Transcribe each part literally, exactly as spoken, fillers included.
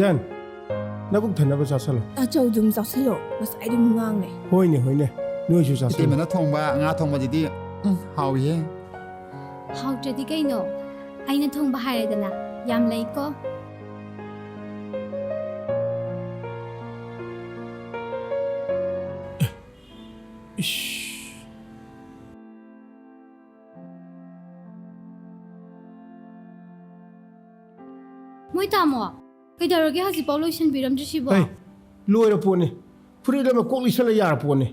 ꯏꯆꯟ, ꯅꯕꯨꯛ ꯊꯟꯅꯕ ꯆꯥꯁꯜꯂꯣ꯫ ꯇꯥꯆꯧ ꯑꯗꯨꯝ ꯆꯥꯁꯜꯂꯣ, ꯉꯁꯥꯏꯗꯨꯝ ꯉꯥꯡꯂꯦ꯫ ꯍꯣꯏꯅꯦ, ꯍꯣꯏꯅꯦ, ꯅꯣꯏꯁꯨ ꯆꯥꯁꯜꯂꯣ꯫ ꯏꯇꯩꯃꯅ ꯊꯣꯡꯕ ꯉꯥ ꯊꯣꯡꯕꯁꯤꯗꯤ, ꯎꯝ, ꯍꯥꯎꯏꯍꯦ꯫ ꯍꯥꯎꯇ꯭ꯔꯗꯤ ꯀꯩꯅꯣ? ꯑꯩꯅ ꯊꯣꯡꯕ ꯍꯥꯏꯔꯦꯗꯅ, ꯌꯥꯝ ꯂꯩꯀꯣ꯫ ꯏꯁ꯫ ꯃꯣꯏ ꯇꯥꯃꯣ, ꯀꯩꯗꯧꯔꯒꯦ ꯍꯧꯖꯤꯛꯐꯥꯎ ꯂꯣꯏꯁꯤꯟꯕꯤꯔꯝꯗ꯭ꯔꯤꯁꯤꯕꯣ? ꯍꯩ, ꯂꯣꯏꯔ ꯄꯣꯠꯅꯤ꯫ ꯐꯨꯔꯤꯠ ꯑꯃ ꯀꯣꯛ ꯂꯤꯠꯁꯜꯂ ꯌꯥꯔ ꯄꯣꯠꯅꯤ꯫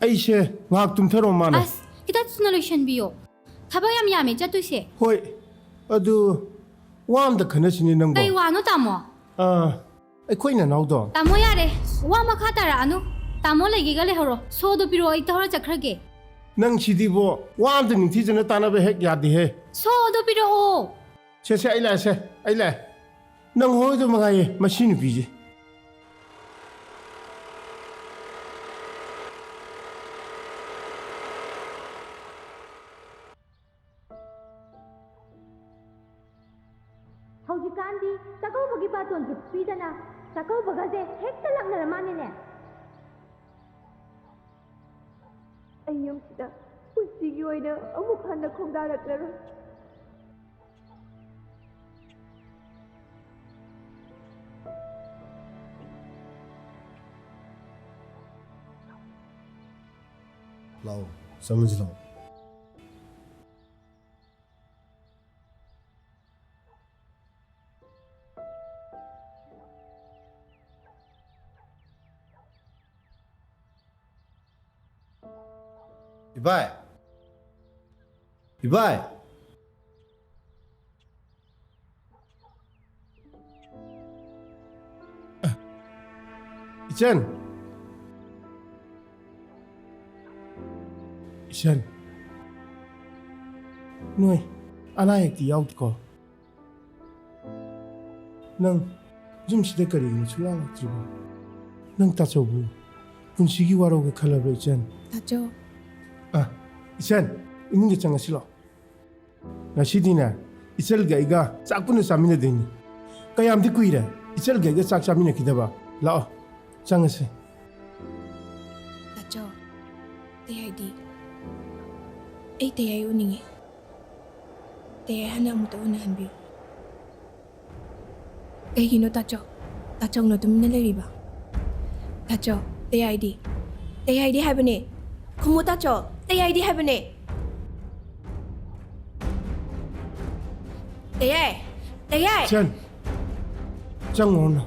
ꯑꯩꯁꯦ ꯉꯥꯏꯍꯥꯛ ꯇꯨꯝꯊꯔꯣ ꯃꯥꯅ꯫ ꯑꯁ, ꯈꯤꯇꯪ ꯊꯨꯅ ꯂꯣꯏꯁꯤꯟꯕꯤꯌꯣ꯫ ꯊꯕꯛ ꯌꯥꯝ ꯌꯥꯝꯃꯦ ꯆꯠꯇꯣꯏꯁꯦ꯫ ꯍꯣꯏ, ꯑꯗꯨ ꯋꯥ ꯑꯝꯇ ꯈꯟꯅꯁꯤꯅꯦ ꯅꯪꯕꯣ꯫ ꯀꯩ ꯋꯥꯅꯣ ꯇꯥꯃꯣ? ꯑꯥ, ꯑꯩꯈꯣꯏ ꯅꯅꯥꯎꯗꯣ꯫ ꯇꯥꯃꯣ ꯌꯥꯔꯦ, ꯋꯥ ꯃꯈꯥ ꯇꯥꯔꯛꯑꯅꯨ꯫ ꯇꯥꯃꯣ ꯂꯩꯒꯦꯒ ꯂꯩꯍꯧꯔꯣ꯫ ꯁꯣꯗꯣ ꯄꯤꯔꯛꯑꯣ, ꯑꯩ ꯊꯧꯔ ꯆꯠꯈ꯭ꯔꯒꯦ꯫ ꯅꯪ ꯁꯤꯗꯤꯕꯣ, ꯋꯥ ꯑꯝꯇ ꯅꯤꯡꯊꯤꯖꯅ ꯇꯥꯟꯅꯕ ꯍꯦꯛ ꯌꯥꯗꯦꯍꯦ꯫ ꯁꯣꯗꯣ ꯄꯤꯔꯛꯑꯣ꯫ ꯁꯦ, ꯁꯦ, ꯑꯩ ꯂꯥꯛꯑꯦ, ꯁꯦ, ꯑꯩ ꯂꯥꯛꯑꯦ꯫ ꯅꯪ ꯍꯣꯏꯗꯣ ꯃꯉꯥꯏꯌꯦ, ꯃꯁꯤ ꯅꯨꯄꯤꯁꯦ꯫ ꯍꯧꯖꯤꯛꯀꯥꯟꯗꯤ ꯆꯥꯛꯀꯧꯕꯒꯤ ꯕꯥꯇꯣꯟꯁꯨ ꯄꯤꯗꯅ ꯆꯥꯛꯀꯧꯕꯒꯁꯦ ꯍꯦꯛꯇ ꯂꯥꯛꯅꯔ ꯃꯥꯅꯤꯅꯦ꯫ ꯑꯩ ꯌꯨꯝꯁꯤꯗ ꯄꯨꯟꯁꯤꯒꯤ ꯑꯣꯏꯅ ꯑꯃꯨꯛ ꯍꯟꯅ ꯈꯣꯡꯗꯥꯔꯛꯂꯔꯣꯏ꯫ ꯂꯥꯛꯑꯣ, ꯆꯪꯉꯁꯤ ꯂꯥꯛꯑꯣ꯫ ꯏꯕꯥꯏ! ꯏꯕꯥꯏ! ꯏꯆꯟ! ꯏꯆꯟ! ꯅꯣꯏ ꯑꯅꯥ ꯑꯌꯦꯛꯇꯤ ꯌꯥꯎꯗꯦꯀꯣ? ꯅꯪ ꯌꯨꯝꯁꯤꯗ ꯀꯔꯤꯒꯤꯅꯣ ꯁꯨꯡꯂꯥꯛ ꯂꯥꯛꯇ꯭ꯔꯤꯕꯣ? ꯅꯪ ꯇꯥꯆꯧꯕꯨ ꯄꯨꯟꯁꯤꯒꯤ ꯋꯥꯔꯧꯒꯦ ꯈꯜꯂꯕ꯭ꯔꯣ, ꯏꯆꯟ? ꯇꯥꯆꯧ꯫ ꯑ, ꯏꯆꯟ, ꯏꯃꯨꯡꯗ ꯆꯪꯉꯁꯤ ꯂꯥꯛꯑꯣ꯫ ꯉꯁꯤꯗꯤꯅꯦ, ꯏꯆꯜꯒ ꯑꯩꯒ ꯆꯥꯛ ꯄꯨꯟꯅ ꯆꯥꯃꯤꯟꯅꯗꯣꯏꯅꯤ꯫ ꯀꯌꯥꯝꯗꯤ ꯀꯨꯏꯔꯦ? ꯏꯆꯜꯒꯤ ꯑꯩꯒ ꯆꯥꯛ ꯆꯥꯃꯤꯟꯅꯈꯤꯗꯕ꯫ ꯂꯥꯛꯑꯣ, ꯆꯪꯉꯁꯤ꯫ ꯇꯥꯆꯧ, ꯇꯌꯥꯏꯗꯤ? ꯑꯩ ꯇꯌꯥꯏ ꯎꯅꯤꯡꯉꯤ꯫ ꯇꯌꯥꯏ ꯍꯥꯟꯅ ꯑꯃꯨꯛꯇ ꯎꯅꯍꯟꯕꯤꯌꯨ꯫ ꯀꯩꯒꯤꯅꯣ ꯇꯥꯆꯧ? ꯇꯥꯆꯧꯅ ꯇꯨꯃꯤꯟꯅ ꯂꯩꯔꯤꯕ? ꯇꯥꯆꯧ, ꯇꯌꯥꯏꯗꯤ? ꯇꯌꯥꯏꯗꯤ ꯍꯥꯏꯕꯅꯦ꯫ ꯈꯨꯝꯃꯨ ꯇꯥꯆꯧ, ꯇꯌꯥꯏꯗꯤ ꯍꯥꯏꯕꯅꯦ꯫ ꯇꯌꯥꯏ! ꯇꯌꯥꯏ! ꯏꯆꯟ, ꯆꯪꯉꯨꯔꯅꯨ꯫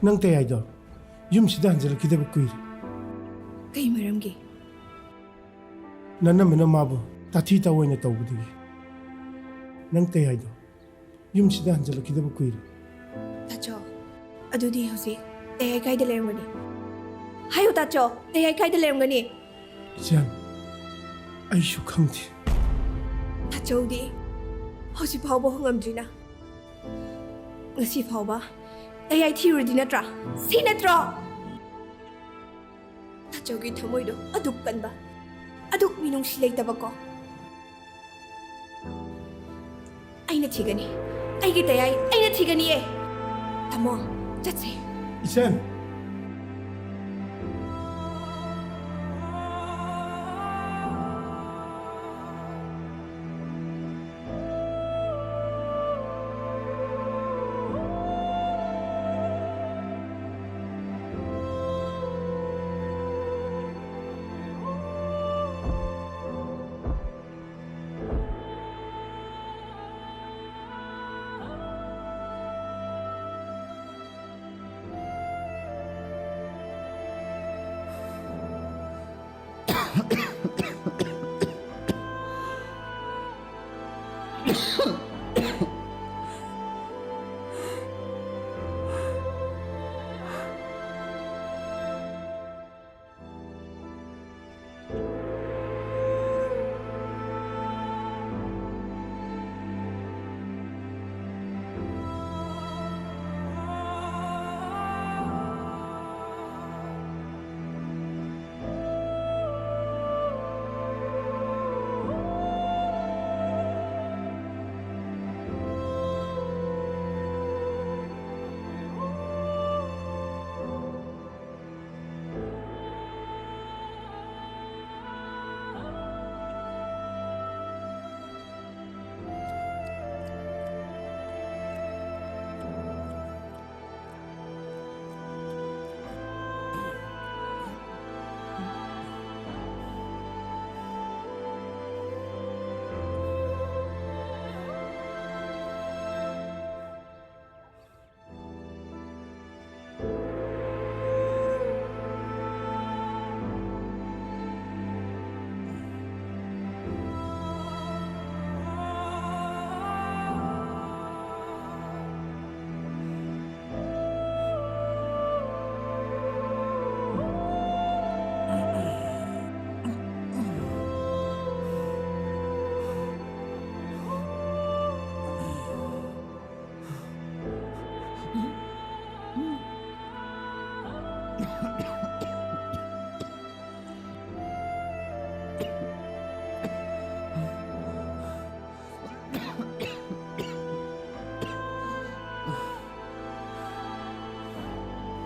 ꯅꯪ ꯇꯌꯥꯏꯗꯣ ꯌꯨꯝꯁꯤꯗ ꯍꯟꯖꯤꯜꯂꯛꯈꯤꯗꯕ ꯀꯨꯏꯔꯦ꯫ ꯀꯩ ꯃꯔꯝꯒꯤ? ꯅꯅꯝꯃꯅ ꯃꯥꯕꯨ ꯇꯥꯊꯤ ꯇꯥꯑꯣꯏꯅ ꯇꯧꯕꯗꯒꯤ ꯅꯪ ꯇꯌꯥꯏꯗꯣ ꯌꯨꯝꯁꯤꯗ ꯍꯟꯖꯤꯜꯂꯛꯈꯤꯗꯕ ꯀꯨꯏꯔꯦ꯫ ꯇꯥꯆꯧ, ꯑꯗꯨꯗꯤ ꯍꯧꯖꯤꯛ ꯇꯌꯥꯏ ꯀꯥꯏꯗ ꯂꯩꯔꯝꯒꯅꯤ? ꯍꯥꯏꯌꯨ ꯇꯥꯆꯧ, ꯇꯌꯥꯏ ꯀꯥꯏꯗ ꯂꯩꯔꯝꯒꯅꯤ? ꯏꯆꯟ, ꯑꯩꯁꯨ ꯈꯪꯗꯦ꯫ ꯇꯥꯆꯧꯗꯤ ꯍꯧꯖꯤꯛ ꯐꯥꯎꯕ ꯍꯣꯡꯉꯝꯗ꯭ꯔꯤꯅ? ꯉꯁꯤ ꯐꯥꯎꯕ ꯇꯌꯥꯏ ꯊꯤꯔꯨꯔꯗꯤ ꯅꯠꯇ꯭ꯔꯥ? ꯁꯤ ꯅꯠꯇ꯭ꯔꯣ? ꯇꯥꯆꯧꯒꯤ ꯊꯃꯣꯏꯗꯣ ꯑꯗꯨꯛ ꯀꯟꯕ, ꯑꯗꯨꯛ ꯃꯤꯅꯨꯡꯁꯤ ꯂꯩꯇꯕꯀꯣ꯫ ꯑꯩꯅ ꯊꯤꯒꯅꯤ, ꯑꯩꯒꯤ ꯇꯌꯥꯏ ꯑꯩꯅ ꯊꯤꯒꯅꯤꯌꯦ꯫ ꯇꯥꯃꯣ, ꯆꯠꯁꯦ꯫ ꯏꯆꯟ!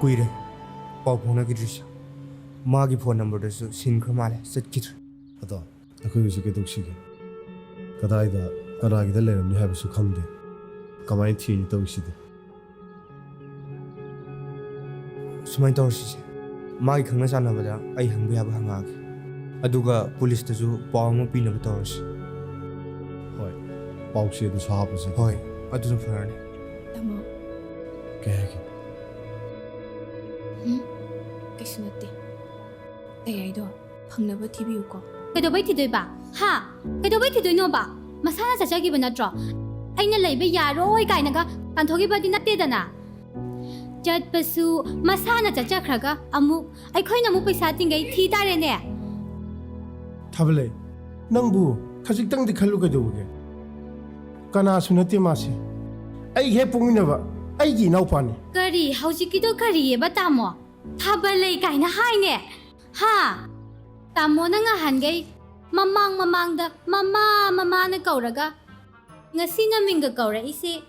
ꯀꯨꯏꯔꯦ ꯄꯥꯎ ꯐꯥꯎꯅꯈꯤꯗ꯭ꯔꯤꯁꯦ꯫ ꯃꯥꯒꯤ ꯐꯣꯟ ꯅꯝꯕꯔꯗꯁꯨ ꯁꯤꯟꯈ꯭ꯔ ꯃꯥꯜꯂꯦ, ꯆꯠꯈꯤꯗ꯭ꯔꯦ꯫ ꯑꯗꯣ ꯑꯩꯈꯣꯏ ꯍꯧꯖꯤꯛ ꯀꯩꯗꯧꯁꯤꯒꯦ? ꯀꯗꯥꯏꯗ, ꯀꯅꯥꯒꯤꯗ ꯂꯩꯔꯝꯅꯤ ꯍꯥꯏꯕꯁꯨ ꯈꯪꯗꯦ꯫ ꯀꯃꯥꯏꯅ ꯊꯤꯅꯤ ꯇꯧꯔꯤꯁꯤꯗꯤ? ꯁꯨꯃꯥꯏꯅ ꯇꯧꯔꯁꯤꯁꯦ, ꯃꯥꯒꯤ ꯈꯪꯅ ꯆꯥꯟꯅꯕꯗ ꯑꯩ ꯍꯪꯕ ꯌꯥꯕ ꯍꯪꯉꯛꯑꯒꯦ, ꯑꯗꯨꯒ ꯄꯨꯂꯤꯁꯇꯁꯨ ꯄꯥꯎ ꯑꯃ ꯄꯤꯅꯕ ꯇꯧꯔꯁꯤ꯫ ꯍꯣꯏ, ꯄꯥꯎꯆꯦꯗꯨꯁꯨ ꯍꯥꯞꯄꯁꯦ꯫ ꯍꯣꯏ, ꯑꯗꯨꯅ ꯐꯔꯅꯤ꯫ ꯇꯥꯃꯣ꯫ ꯀꯩ ꯍꯥꯏꯒꯦ? ꯎꯝ, ꯀꯩꯁꯨ ꯅꯠꯇꯦ꯫ ꯑꯩ ꯍꯥꯏꯗꯣ ꯐꯪꯅꯕ ꯊꯤꯕꯤꯌꯨꯀꯣ꯫ ꯀꯩꯗꯧꯕꯩ ꯊꯤꯗꯣꯏꯕ? ꯍꯥ? ꯀꯩꯗꯧꯕꯩ ꯊꯤꯗꯣꯏꯅꯣꯕ? ꯃꯁꯥꯅ ꯆꯠꯆꯈꯤꯕ ꯅꯠꯇ꯭ꯔꯣ? ꯑꯩꯅ ꯂꯩꯕ ꯌꯥꯔꯣꯏ ꯀꯥꯏꯅꯒ ꯇꯥꯟꯊꯣꯛꯈꯤꯕꯗꯤ ꯅꯠꯇꯦꯗꯅ꯫ ꯆꯠꯄꯁꯨ ꯃꯁꯥꯅ ꯆꯠꯆꯈ꯭ꯔꯒ ꯑꯃꯨꯛ ꯑꯩꯈꯣꯏꯅ ꯑꯃꯨꯛ ꯄꯩꯁꯥ ꯇꯤꯡꯒꯩ ꯊꯤ ꯇꯥꯔꯦꯅꯦ꯫ ꯊꯥꯕꯂꯩ, ꯅꯪꯕꯨ ꯈꯖꯤꯛꯇꯪꯗꯤ ꯈꯜꯂꯨ ꯀꯩꯗꯧꯕꯒꯦ? ꯀꯅꯥꯁꯨ ꯅꯠꯇꯦ ꯃꯥꯁꯦ꯫ ꯑꯩꯒ ꯍꯦꯛ ꯄꯣꯛꯃꯤꯟꯅꯕ ꯑꯩꯒꯤ ꯏꯅꯥꯎꯄꯥꯅꯤ꯫ ꯀꯔꯤ? ꯍꯧꯖꯤꯛꯀꯤꯗꯣ ꯀꯔꯤꯌꯦꯕ, ꯇꯥꯃꯣ? ꯊꯥꯕꯂꯩ ꯀꯥꯏꯅ ꯍꯥꯏꯅꯦ? ꯍꯥ? ꯇꯥꯃꯣꯅ ꯉꯍꯥꯟꯈꯩ ꯃꯃꯥꯡ ꯃꯃꯥꯡꯗ ꯃꯃꯥ ꯃꯃꯥꯅ ꯀꯧꯔꯒ, ꯉꯁꯤꯅ ꯃꯤꯡꯒ ꯀꯧꯔꯛꯏꯁꯤ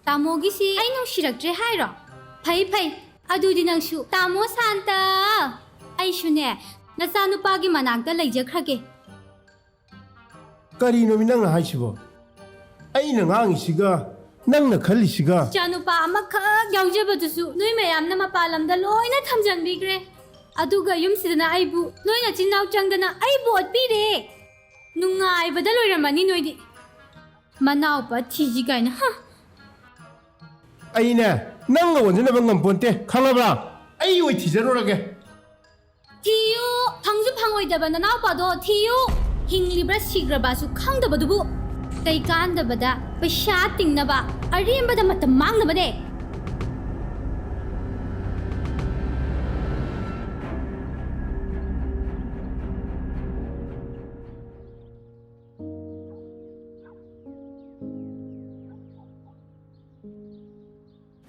ꯇꯥꯃꯣꯒꯤꯁꯤ ꯑꯩ ꯅꯨꯡꯁꯤꯔꯛꯇ꯭ꯔꯦ ꯍꯥꯏꯔꯣ? ꯐꯩ ꯐꯩ, ꯑꯗꯨꯗꯤ ꯅꯪꯁꯨ ꯇꯥꯃꯣ ꯁꯥꯟꯇ꯫ ꯑꯩꯁꯨꯅꯦ ꯅꯆꯥꯅꯨꯄꯥꯒꯤ ꯃꯅꯥꯛꯇ ꯂꯩꯖꯈ꯭ꯔꯒꯦ꯫ ꯀꯔꯤꯅꯣꯃꯤ ꯅꯪꯅ ꯍꯥꯏꯁꯤꯕꯣ? ꯑꯩꯅ ꯉꯥꯡꯉꯤꯁꯤꯒ ꯅꯪꯅ ꯈꯜꯂꯤꯁꯤꯒ꯫ ꯏꯆꯥꯅꯨꯄꯥ ꯑꯃꯈꯛ ꯌꯥꯎꯖꯕꯗꯨꯁꯨ ꯅꯣꯏ ꯃꯌꯥꯝꯅ ꯃꯄꯥꯟ ꯂꯝꯗ ꯂꯣꯏꯅ ꯊꯝꯖꯟꯕꯤꯈ꯭ꯔꯦ꯫ ꯑꯗꯨꯒ ꯌꯨꯝꯁꯤꯗꯅ ꯑꯩꯕꯨ, ꯅꯣꯏ ꯅꯆꯤꯟ ꯅꯥꯎ ꯆꯪꯗꯅ ꯑꯩꯕꯨ ꯑꯣꯠꯄꯤꯔꯦ꯫ ꯅꯨꯡꯉꯥꯏꯕꯗ ꯂꯣꯏꯔꯝꯃꯅꯤ ꯅꯣꯏꯗꯤ꯫ ꯃꯅꯥꯎꯄꯥ ꯊꯤꯁꯤ ꯀꯥꯏꯅ, ꯍ꯫ ꯑꯩꯅꯦ ꯅꯪꯒ ꯑꯣꯟꯁꯤꯟꯅꯕ ꯉꯝꯄꯣꯟꯇꯦ, ꯈꯪꯉꯕ꯭ꯔꯥ? ꯑꯩ ꯑꯣꯏ ꯊꯤꯖꯔꯨꯔꯒꯦ꯫ ꯊꯤꯌꯨ, ꯐꯪꯁꯨ ꯐꯪꯉꯣꯏꯗꯕ ꯅꯅꯥꯎꯄꯥꯗꯣ ꯊꯤꯌꯨ꯫ ꯍꯤꯡꯂꯤꯕ꯭ꯔꯥ ꯁꯤꯈ꯭ꯔꯕꯁꯨ ꯈꯪꯗꯕꯗꯨꯕꯨ꯫ ꯀꯩ ꯀꯥꯟꯗꯕꯗ ꯄꯩꯁꯥ ꯇꯤꯡꯅꯕ, ꯑꯔꯦꯝꯕꯗ ꯃꯇꯝ ꯃꯥꯡꯅꯕꯅꯦ꯫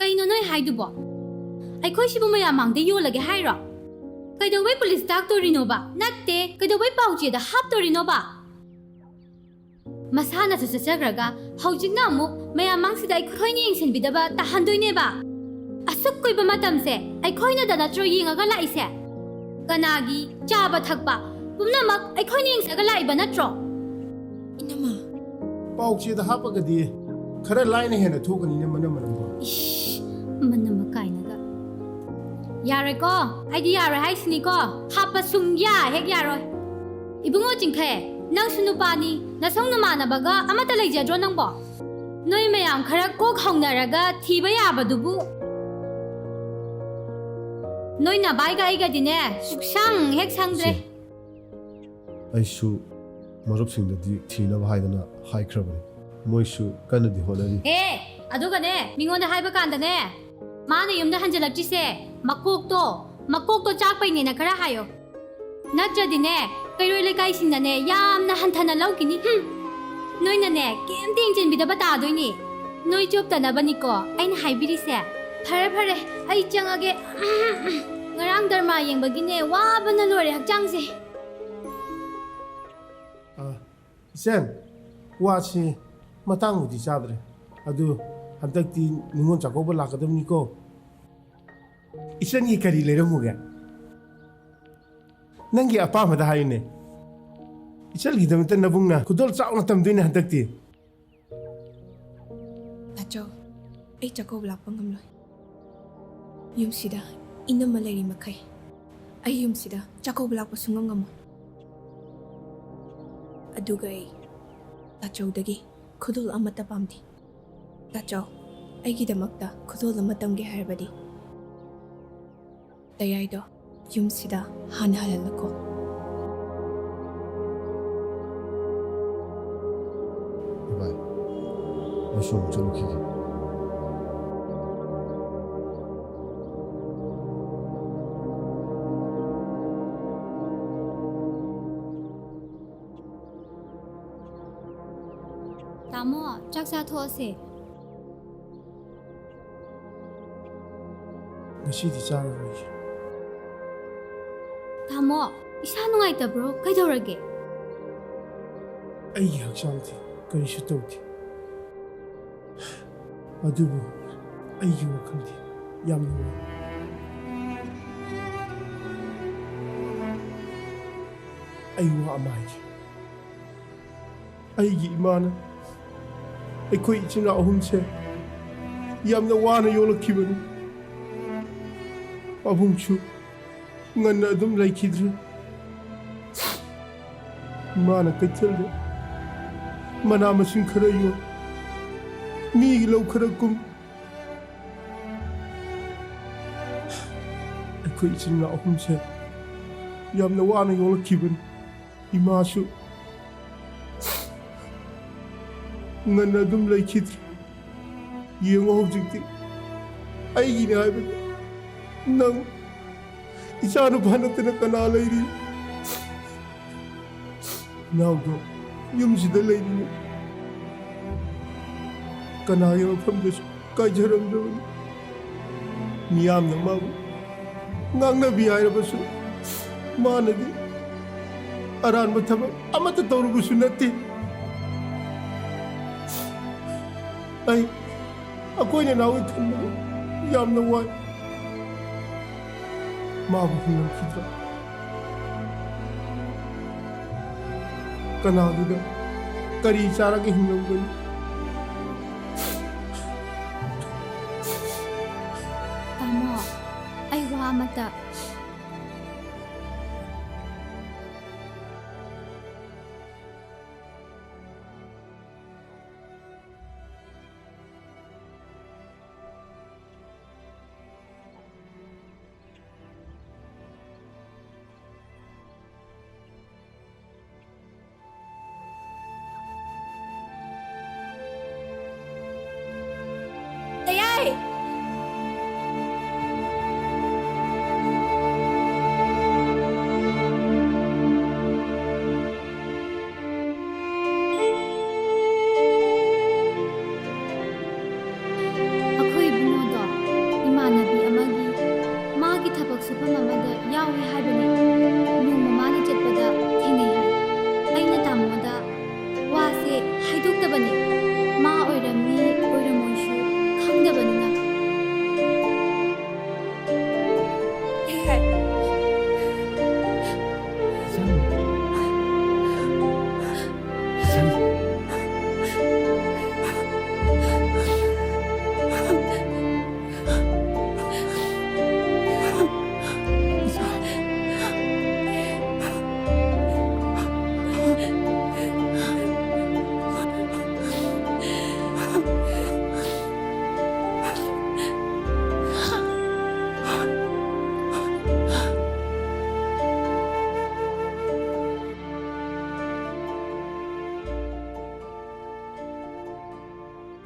ꯀꯩꯅꯣ ꯅꯣꯏ ꯍꯥꯏꯗꯨꯕꯣ? ꯑꯩꯈꯣꯏꯁꯤꯕꯨ ꯃꯌꯥꯝ ꯃꯥꯡꯗ ꯌꯣꯜꯂꯒꯦ ꯍꯥꯏꯔꯣ? ꯀꯩꯗꯧꯕꯩ ꯄꯨꯂꯤꯁ ꯇꯥꯛꯇꯣꯔꯤꯅꯣꯕ? ꯅꯠꯇꯦ, ꯀꯩꯗꯧꯕꯩ ꯄꯥꯎꯆꯦꯗ ꯍꯥꯞꯇꯣꯔꯤꯅꯣꯕ? ꯃꯁꯥꯅꯁꯨ ꯆꯠꯆꯈ꯭ꯔꯒ ꯍꯧꯖꯤꯛꯅ ꯑꯃꯨꯛ ꯃꯌꯥꯝ ꯃꯥꯡꯁꯤꯗ ꯑꯩꯈꯣꯏꯅ ꯌꯦꯡꯁꯤꯟꯕꯤꯗꯕ ꯇꯥꯍꯟꯗꯣꯏꯅꯦꯕ꯫ ꯑꯁꯨꯛ ꯀꯨꯏꯕ ꯃꯇꯝꯁꯦ ꯑꯩꯈꯣꯏꯅꯗ ꯅꯠꯇ꯭ꯔꯣ ꯌꯦꯡꯉꯒ ꯂꯥꯛꯏꯁꯦ? ꯀꯅꯥꯒꯤ ꯆꯥꯕ ꯊꯛꯄ ꯄꯨꯝꯅꯃꯛ ꯑꯩꯈꯣꯏꯅ ꯌꯦꯡꯁꯤꯟꯅꯒ ꯂꯥꯛꯏꯕ ꯅꯠꯇ꯭ꯔꯣ? ꯏꯅꯝꯃ꯫ ꯄꯥꯎꯆꯦꯗ ꯍꯥꯞꯄꯒꯗꯤ ꯈꯔ ꯂꯥꯏꯅ ꯍꯦꯟꯅ ꯊꯣꯛꯀꯅꯤꯅꯦ, ꯃꯅꯝ ꯃꯅꯝꯗꯣ꯫ ꯏꯁ, ꯃꯅꯝ ꯀꯥꯏꯅꯒ꯫ ꯌꯥꯔꯣꯏꯀꯣ, ꯑꯩꯗꯤ ꯌꯥꯔꯣꯏ ꯍꯥꯏꯁꯤꯅꯤꯀꯣ꯫ ꯍꯥꯞꯄ ꯁꯨꯡꯌꯥ ꯍꯦꯛ ꯌꯥꯔꯣꯏ꯫ ꯏꯕꯨꯡꯉꯣ ꯆꯤꯡꯈꯩ, ꯅꯪꯁꯨ ꯅꯨꯄꯥꯅꯤ, ꯅꯁꯧ ꯅꯃꯥꯟꯅꯕꯒ ꯑꯃꯠꯇ ꯂꯩꯖꯗ꯭ꯔꯣ ꯅꯪꯕꯣ? ꯅꯣꯏ ꯃꯌꯥꯝ ꯈꯔ ꯀꯣꯛ ꯍꯧꯅꯔꯒ ꯊꯤꯕ ꯌꯥꯕꯗꯨꯕꯨ꯫ ꯅꯣꯏ ꯅꯕꯥꯏꯒ ꯑꯩꯒꯗꯤꯅꯦ, ꯁꯨꯛꯁꯪ ꯍꯦꯛ ꯁꯪꯗ꯭ꯔꯦ꯫ ꯏꯆꯦ, ꯑꯩꯁꯨ ꯃꯔꯨꯞꯁꯤꯡꯗꯗꯤ ꯊꯤꯅꯕ ꯍꯥꯏꯗꯅ ꯍꯥꯏꯈ꯭ꯔꯕꯅꯤ꯫ ꯃꯣꯏꯁꯨ ꯀꯟꯅꯗꯤ ꯍꯣꯠꯅꯔꯤ꯫ ꯑꯦ, ꯑꯗꯨꯒꯅꯦ, ꯃꯤꯉꯣꯟꯗ ꯍꯥꯏꯕ ꯀꯥꯟꯗꯅꯦ, ꯃꯥꯅ ꯌꯨꯝꯗ ꯍꯟꯖꯤꯜꯂꯛꯇ꯭ꯔꯤꯁꯦ, ꯃꯀꯣꯛꯇꯣ, ꯃꯀꯣꯛꯇꯣ ꯆꯥꯛꯄꯩꯅꯦꯅ ꯈꯔ ꯍꯥꯏꯌꯣ꯫ ꯅꯠꯇ꯭ꯔꯗꯤꯅꯦ, ꯀꯩꯔꯣꯏ ꯂꯩꯀꯥꯏꯁꯤꯡꯅꯅꯦ, ꯌꯥꯝꯅ ꯍꯟꯊꯅ ꯂꯧꯈꯤꯅꯤ꯫ ꯍꯨꯝ꯫ ꯅꯣꯏꯅꯅꯦ, ꯀꯩꯝꯇ ꯌꯦꯡꯁꯤꯟꯕꯤꯗꯕ ꯇꯥꯗꯣꯏꯅꯤ꯫ ꯅꯣꯏ ꯆꯣꯞꯇꯅꯕꯅꯤꯀꯣ ꯑꯩꯅ ꯍꯥꯏꯕꯤꯔꯤꯁꯦ꯫ ꯐꯔꯦ, ꯐꯔꯦ, ꯑꯩ ꯆꯪꯉꯒꯦ꯫ ꯉꯔꯥꯡ ꯗ꯭ꯔꯃꯥ ꯌꯦꯡꯕꯒꯤꯅꯦ, ꯋꯥꯕꯅ ꯂꯣꯏꯔꯦ ꯍꯛꯆꯥꯡꯁꯦ꯫ ꯑ, ꯏꯆꯟ, ꯋꯥꯁꯤ ꯃꯇꯥꯡꯕꯨꯗꯤ ꯆꯥꯗ꯭ꯔꯦ꯫ ꯑꯗꯨ ꯍꯟꯗꯛꯇꯤ ꯅꯤꯉꯣꯜ ꯆꯥꯛꯀꯧꯕ ꯂꯥꯛꯀꯗꯕꯅꯤꯀꯣ꯫ ꯏꯆꯟꯒꯤ ꯀꯔꯤ ꯂꯩꯔꯝꯃꯨꯒꯦ? ꯅꯪꯒꯤ ꯑꯄꯥꯝꯕꯗ ꯍꯥꯏꯌꯨꯅꯦ꯫ ꯏꯆꯟꯒꯤꯗꯃꯛꯇ ꯅꯕꯨꯡꯅ ꯈꯨꯗꯣꯜ ꯆꯥꯎꯅ ꯇꯝꯗꯣꯏꯅꯦ ꯍꯟꯗꯛꯇꯤ꯫ ꯇꯥꯆꯧ, ꯑꯩ ꯆꯥꯛꯀꯧꯕ ꯂꯥꯛꯄ ꯉꯝꯂꯣꯏ꯫ ꯌꯨꯝꯁꯤꯗ ꯏꯅꯝꯃ ꯂꯩꯔꯤ ꯃꯈꯩ ꯑꯩ ꯌꯨꯝꯁꯤꯗ ꯆꯥꯛꯀꯧꯕ ꯂꯥꯛꯄ ꯁꯨꯡꯉꯝ ꯉꯝꯃꯣꯏ꯫ ꯑꯗꯨꯒ ꯑꯩ ꯇꯥꯆꯧꯗꯒꯤ ꯈꯨꯗꯣꯜ ꯑꯃꯠꯇ ꯄꯥꯝꯗꯦ꯫ ꯇꯥꯆꯧ, ꯑꯩꯒꯤꯗꯃꯛꯇ ꯈꯨꯗꯣꯜ ꯑꯃ ꯇꯝꯒꯦ ꯍꯥꯏꯔꯕꯗꯤ ꯇꯌꯥꯏꯗꯣ ꯌꯨꯝꯁꯤꯗ ꯍꯥꯟꯅ ꯍꯜꯍꯜꯂꯛꯈꯣ꯫ ꯏꯕꯥꯏ, ꯑꯩꯁꯨ ꯑꯃꯨꯛ ꯆꯠꯂꯨꯈꯤꯒꯦ꯫ ꯇꯥꯃꯣ, ꯆꯥꯛ ꯆꯥꯊꯣꯛꯑꯁꯦ꯫ ꯉꯁꯤꯗꯤ ꯆꯥꯔꯔꯣꯏꯒꯦ꯫ ꯇꯥꯃꯣ, ꯏꯁꯥ ꯅꯨꯡꯉꯥꯏꯇꯕ꯭ꯔꯣ? ꯀꯩꯗꯧꯔꯒꯦ? ꯑꯩꯒꯤ ꯍꯛꯆꯥꯡꯗꯤ ꯀꯔꯤꯁꯨ ꯇꯧꯗꯦ꯫ ꯑꯗꯨꯕꯨ ꯑꯩꯒꯤ ꯋꯥꯈꯜꯗꯤ ꯌꯥꯝꯅ ꯋꯥꯏ꯫ ꯑꯩ ꯋꯥ ꯑꯃ ꯍꯥꯏꯒꯦ꯫ ꯑꯩꯒꯤ ꯏꯃꯥꯅ ꯑꯩꯈꯣꯏ ꯏꯆꯤꯟ ꯏꯅꯥꯎ ꯑꯍꯨꯝꯁꯦ ꯌꯥꯝꯅ ꯋꯥꯅ ꯌꯣꯛꯂꯛꯈꯤꯕꯅꯤ꯫ ꯄꯥꯕꯨꯡꯁꯨ ꯉꯟꯅ ꯑꯗꯨꯝ ꯂꯩꯈꯤꯗ꯭ꯔꯦ꯫ ꯏꯃꯥꯅ ꯀꯩꯊꯦꯜꯗ ꯃꯅꯥ ꯃꯁꯤꯡ ꯈꯔ ꯌꯣꯟ, ꯃꯤꯒꯤ ꯂꯧ ꯈꯔ ꯀꯨꯝ, ꯑꯩꯈꯣꯏ ꯏꯆꯤꯟ ꯏꯅꯥꯎ ꯑꯍꯨꯝꯁꯦ ꯌꯥꯝꯅ ꯋꯥꯅ ꯌꯣꯛꯂꯛꯈꯤꯕꯅꯤ꯫ ꯏꯃꯥꯁꯨ ꯉꯟꯅ ꯑꯗꯨꯝ ꯂꯩꯈꯤꯗ꯭ꯔꯦ꯫ ꯌꯦꯡꯉꯣ ꯍꯧꯖꯤꯛꯇꯤ ꯑꯩꯒꯤꯅꯦ ꯍꯥꯏꯕꯗ ꯅꯪ ꯏꯆꯥꯅꯨꯄꯥ ꯅꯠꯇꯅ ꯀꯅꯥ ꯂꯩꯔꯤ? ꯏꯅꯥꯎꯗꯣ ꯌꯨꯝꯁꯤꯗ ꯂꯩꯔꯤꯅꯤ꯫ ꯀꯅꯥꯒꯤ ꯃꯐꯝꯗꯁꯨ ꯀꯥꯏꯖꯔꯝꯗꯕꯅꯤ꯫ ꯃꯤꯌꯥꯝꯅ ꯃꯥꯕꯨ ꯉꯥꯡꯅꯕꯤ ꯍꯥꯏꯔꯕꯁꯨ ꯃꯥꯅꯗꯤ ꯑꯔꯥꯟꯕ ꯊꯕꯛ ꯑꯃꯠꯇ ꯇꯧꯔꯨꯕꯁꯨ ꯅꯠꯇꯦ꯫ ꯑꯩ ꯑꯩꯈꯣꯏ ꯅꯅꯥꯎꯒꯤ ꯈꯟꯕꯗ ꯌꯥꯝꯅ ꯋꯥꯏ꯫ ꯃꯥꯕꯨ ꯍꯤꯡꯂꯝꯈꯤꯗ꯭ꯔꯥ? ꯀꯅꯥꯒꯤꯗ ꯀꯔꯤ ꯆꯥꯔꯒ ꯍꯤꯡꯂꯝꯒꯅꯤ? ꯇꯥꯃꯣ, ꯑꯩ ꯋꯥ ꯑꯃꯇ꯫ ꯇꯌꯥꯏ! ꯊꯕꯛ ꯁꯨꯐꯝ ꯑꯃꯗ ꯌꯥꯎꯏ ꯍꯥꯏꯕꯅꯤ꯫ ꯅꯣꯡꯃ ꯃꯥꯅ ꯆꯠꯄꯗ ꯊꯦꯡꯅꯩ ꯍꯥꯏ꯫ ꯑꯩꯅ ꯇꯥꯃꯣꯗ ꯋꯥꯁꯦ ꯍꯥꯏꯗꯣꯛꯇꯕꯅꯤ꯫ ꯃꯥ ꯑꯣꯏꯔꯝꯅꯤ ꯑꯣꯏꯔꯝꯃꯣꯏꯁꯨ ꯈꯪꯗꯕꯅꯤꯅ꯫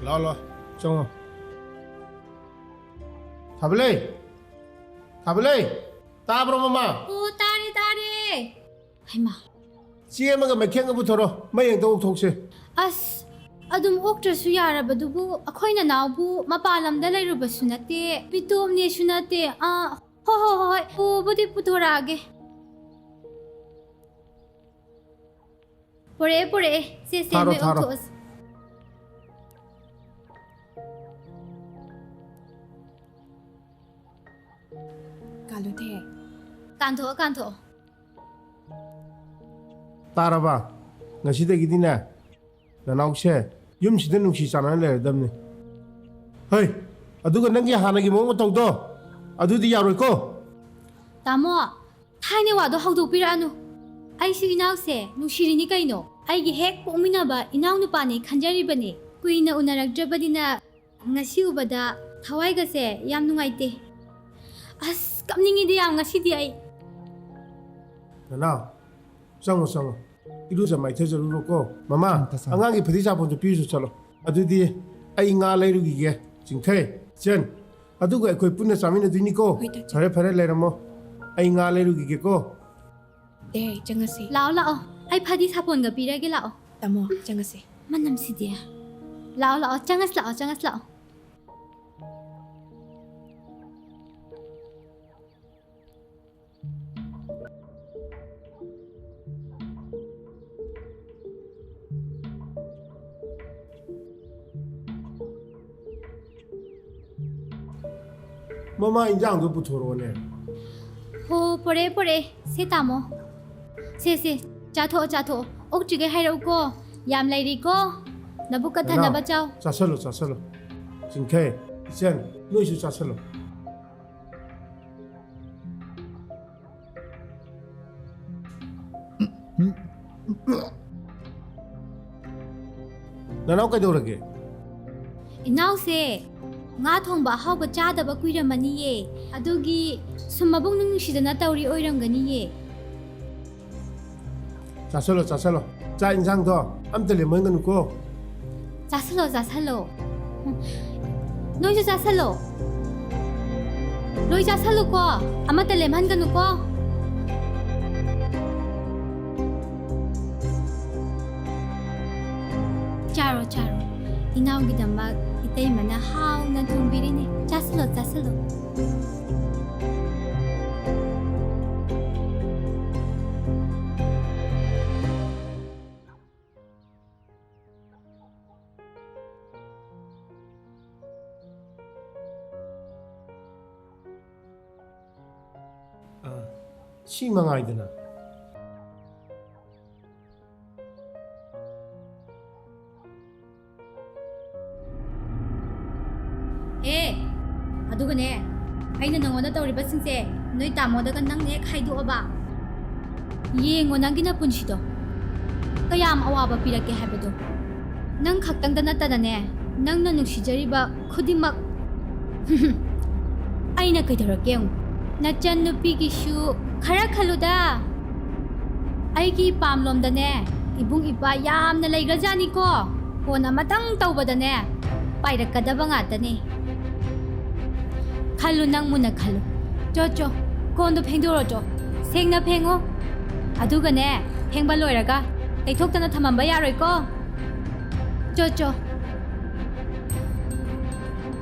ꯂꯥꯛꯑꯣ, ꯂꯥꯛꯑꯣ, ꯆꯪꯉꯣ꯫ ꯊꯥꯕꯂꯩ! ꯊꯥꯕꯂꯩ! ꯇꯥꯕ꯭ꯔꯣ, ꯃꯃꯥ? ꯑꯣ, ꯇꯥꯔꯦ, ꯇꯥꯔꯦ꯫ ꯍꯩꯃꯥ꯫ ꯆꯦ ꯑꯃꯒ ꯃꯩꯈꯦꯠ ꯑꯃꯒ ꯄꯨꯊꯣꯔꯣ, ꯃꯩ ꯑꯝꯇ ꯑꯣꯛꯊꯣꯛꯁꯦ꯫ ꯑꯁ, ꯑꯗꯨꯝ ꯑꯣꯛꯇ꯭ꯔꯁꯨ ꯌꯥꯔꯕꯗꯨꯕꯨ, ꯑꯩꯈꯣꯏ ꯅꯅꯥꯎꯕꯨ ꯃꯄꯥꯟ ꯂꯝꯗ ꯂꯩꯔꯨꯕꯁꯨ ꯅꯠꯇꯦ, ꯃꯤꯇꯣꯞꯅꯦꯁꯨ ꯅꯠꯇꯦ꯫ ꯑꯥ, ꯍꯣꯏ, ꯍꯣꯏ, ꯍꯣꯏ, ꯍꯣꯏ, ꯄꯨꯕꯨꯗꯤ ꯄꯨꯊꯣꯔꯛꯑꯒꯦ꯫ ꯄꯨꯔꯛꯑꯦ, ꯄꯨꯔꯛꯑꯦ꯫ ꯁꯦ, ꯁꯦ, ꯊꯥꯔꯣ, ꯃꯩ ꯊꯥꯔꯣ꯫ ꯑꯣꯟꯊꯣꯛꯑꯁꯤ꯫ ꯀꯥꯂꯨꯊꯦ꯫ ꯀꯥꯟꯊꯣꯛꯑꯣ, ꯀꯥꯟꯊꯣꯛꯑꯣ꯫ ꯇꯥꯔꯕ? ꯉꯁꯤꯗꯒꯤꯗꯤꯅꯦ, ꯅꯅꯥꯎꯁꯦ ꯌꯨꯝꯁꯤꯗ ꯅꯨꯡꯁꯤ ꯆꯥꯟꯅꯅ ꯂꯩꯔꯗꯕꯅꯤ꯫ ꯍꯩ, ꯑꯗꯨꯒ ꯅꯪꯒꯤ ꯍꯥꯟꯅꯒꯤ ꯃꯑꯣꯡ ꯃꯇꯧꯗꯣ, ꯑꯗꯨꯗꯤ ꯌꯥꯔꯣꯏꯀꯣ꯫ ꯇꯥꯃꯣ, ꯊꯥꯏꯅ ꯋꯥꯗꯣ ꯍꯧꯗꯣꯛꯄꯤꯔꯛꯑꯅꯨ꯫ ꯑꯩꯁꯨ ꯏꯅꯥꯎꯁꯦ ꯅꯨꯡꯁꯤꯔꯤꯅꯤ ꯀꯩꯅꯣ꯫ ꯑꯩꯒꯤ ꯍꯦꯛ ꯄꯣꯛꯃꯤꯟꯅꯕ ꯏꯅꯥꯎꯅꯨꯄꯥꯅꯦ ꯈꯟꯖꯔꯤꯕꯅꯦ꯫ ꯀꯨꯏꯅ ꯎꯅꯔꯛꯇ꯭ꯔꯕꯅꯤꯅ ꯉꯁꯤ ꯎꯕꯗ ꯊꯋꯥꯏꯒꯁꯦ ꯌꯥꯝ ꯅꯨꯡꯉꯥꯏꯇꯦ꯫ ꯑꯁ, ꯀꯞꯅꯤꯡꯉꯤꯗ ꯌꯥꯝ ꯉꯁꯤꯗꯤ ꯑꯩ꯫ ꯅꯅꯥꯎ, ꯆꯪꯉꯣ, ꯆꯪꯉꯣ꯫ ꯏꯔꯨꯖ ꯃꯥꯏꯊꯖꯔꯨꯔꯣꯀꯣ꯫ ꯃꯃꯥ, ꯎꯝ, ꯇꯥ ꯁꯥ꯫ ꯑꯉꯥꯡꯒꯤ ꯐꯗꯤ ꯁꯥꯄꯣꯟꯗꯣ ꯄꯤꯔꯨꯆꯣ ꯆꯠꯂꯣ꯫ ꯑꯗꯨꯗꯤ ꯑꯩ ꯉꯥ ꯂꯩꯔꯨꯈꯤꯒꯦ꯫ ꯆꯤꯡꯊꯩ, ꯆꯦꯟ꯫ ꯑꯗꯨꯒ ꯑꯩꯈꯣꯏ ꯄꯨꯟꯅ ꯆꯥꯃꯤꯟꯅꯗꯣꯏꯅꯤꯀꯣ꯫ ꯍꯣꯏ, ꯇꯥ ꯆꯦ꯫ ꯐꯔꯦ, ꯐꯔꯦ, ꯂꯩꯔꯝꯃꯣ꯫ ꯑꯩ ꯉꯥ ꯂꯩꯔꯨꯈꯤꯒꯦꯀꯣ꯫ ꯑꯦ, ꯆꯪꯉꯁꯤ꯫ ꯂꯥꯛꯑꯣ, ꯂꯥꯛꯑꯣ꯫ ꯑꯩ ꯐꯗꯤ ꯁꯥꯄꯣꯟꯒ ꯄꯤꯔꯒꯦ, ꯂꯥꯛꯑꯣ꯫ ꯇꯥꯃꯣ, ꯆꯪꯉꯁꯤ꯫ ꯃꯅꯝꯁꯤꯗꯤ꯫ ꯂꯥꯛꯑꯣ, ꯂꯥꯛꯑꯣ꯫ ꯆꯪꯉꯁꯤ, ꯂꯥꯛꯑꯣ, ꯆꯪꯉꯁꯤ, ꯂꯥꯛꯑꯣ꯫ ꯃꯃꯥ, ꯏꯟꯖꯥꯡꯗꯣ ꯄꯨꯊꯣꯔꯛꯑꯣꯅꯦ꯫ ꯍꯣ, ꯄꯨꯔꯛꯑꯦ, ꯄꯨꯔꯛꯑꯦ꯫ ꯁꯦ, ꯇꯥꯃꯣ꯫ ꯁꯦ, ꯁꯦ, ꯆꯥꯊꯣꯛꯑꯣ, ꯆꯥꯊꯣꯛꯑꯣ꯫ ꯑꯣꯛꯇ꯭ꯔꯤꯈꯩ ꯍꯥꯏꯔꯛꯎꯀꯣ꯫ ꯌꯥꯝ ꯂꯩꯔꯤꯀꯣ꯫ ꯅꯕꯨꯛꯀ ꯊꯟꯅꯕ ꯆꯥꯎ꯫ ꯆꯥꯁꯜꯂꯣ, ꯆꯥꯁꯜꯂꯣ꯫ ꯆꯤꯡꯈꯩ, ꯏꯆꯟ, ꯅꯣꯏꯁꯨ ꯆꯥꯁꯜꯂꯣ꯫ ꯅꯅꯥꯎ ꯀꯩꯗꯧꯔꯒꯦ? ꯏꯅꯥꯎꯁꯦ ꯉꯥ ꯊꯣꯡꯕ ꯑꯍꯥꯎꯕ ꯆꯥꯗꯕ ꯀꯨꯏꯔꯝꯃꯅꯤꯌꯦ꯫ ꯑꯗꯨꯒꯤ ꯁꯨꯝ ꯃꯕꯨꯛ ꯅꯨꯡꯁꯤꯗꯅ ꯇꯧꯔꯤ ꯑꯣꯏꯔꯝꯒꯅꯤꯌꯦ꯫ ꯆꯥꯁꯜꯂꯣ, ꯆꯥꯁꯜꯂꯣ꯫ ꯆꯥꯛ ꯏꯟꯁꯥꯡꯗꯣ ꯑꯝꯇ ꯂꯦꯝꯍꯟꯒꯅꯨꯀꯣ꯫ ꯆꯥꯁꯜꯂꯣ, ꯆꯥꯁꯜꯂꯣ꯫ ꯅꯣꯏꯁꯨ ꯆꯥꯁꯜꯂꯣ꯫ ꯂꯣꯏ ꯆꯥꯁꯜꯂꯨꯀꯣ꯫ ꯑꯃꯠꯇ ꯂꯦꯝꯍꯟꯒꯅꯨꯀꯣ꯫ ꯆꯥꯔꯣ, ꯆꯥꯔꯣ꯫ ꯏꯅꯥꯎꯒꯤꯗꯃꯛ ꯏꯇꯩꯃꯅ ꯍꯥꯎꯅ ꯊꯣꯡꯕꯤꯔꯤꯅꯦ꯫ ꯆꯥꯁꯜꯂꯣ, ꯆꯥꯁꯜꯂꯣ꯫ ꯑ, ꯁꯤ ꯃꯉꯥꯏꯗꯅ꯫ ꯑꯦ, ꯑꯗꯨꯒꯅꯦ, ꯑꯩꯅ ꯅꯉꯣꯟꯗ ꯇꯧꯔꯤꯕꯁꯤꯡꯁꯦ ꯅꯣꯏ ꯇꯥꯃꯣꯗꯒ ꯅꯪꯅ ꯍꯦꯛ ꯍꯥꯏꯗꯣꯛꯑꯕ, ꯌꯦꯡꯉꯣ ꯅꯪꯒꯤ ꯅꯄꯨꯟꯁꯤꯗꯣ ꯀꯌꯥꯝ ꯑꯋꯥꯕ ꯄꯤꯔꯛꯀꯦ ꯍꯥꯏꯕꯗꯣ꯫ ꯅꯪ ꯈꯛꯇꯪꯗ ꯅꯠꯇꯅꯅꯦ, ꯅꯪꯅ ꯅꯨꯡꯁꯤꯖꯔꯤꯕ ꯈꯨꯗꯤꯡꯃꯛ꯫ ꯑꯩꯅ ꯀꯩꯗꯧꯔꯛꯀꯦ ꯌꯦꯡꯉꯨ꯫ ꯅꯆꯟ ꯅꯨꯄꯤꯒꯤꯁꯨ ꯈꯔ ꯈꯜꯂꯨꯗ꯫ ꯑꯩꯒꯤ ꯏꯄꯥꯝꯂꯣꯝꯗꯅꯦ, ꯏꯕꯨꯡ ꯏꯄ꯭ꯋꯥ ꯌꯥꯝꯅ ꯂꯩꯈ꯭ꯔꯖꯥꯠꯅꯤꯀꯣ꯫ ꯐꯣꯟ ꯑꯃꯇꯪ ꯇꯧꯕꯗꯅꯦ, ꯄꯥꯏꯔꯛꯀꯗꯕ ꯉꯥꯛꯇꯅꯤ꯫ ꯈꯜꯂꯨ, ꯅꯪ ꯃꯨꯟꯅ ꯈꯜꯂꯨ꯫ ꯆꯣ, ꯆꯣ, ꯀꯣꯟꯗꯣ ꯐꯦꯡꯗꯣꯛꯑꯣ ꯆꯣ꯫ ꯁꯦꯡꯅ ꯐꯦꯡꯉꯣ꯫ ꯑꯗꯨꯒꯅꯦ, ꯐꯦꯡꯕ ꯂꯣꯏꯔꯒ ꯇꯩꯊꯣꯛꯇꯅ ꯊꯝꯃꯝꯕ ꯌꯥꯔꯣꯏꯀꯣ꯫ ꯆꯣ, ꯆꯣ꯫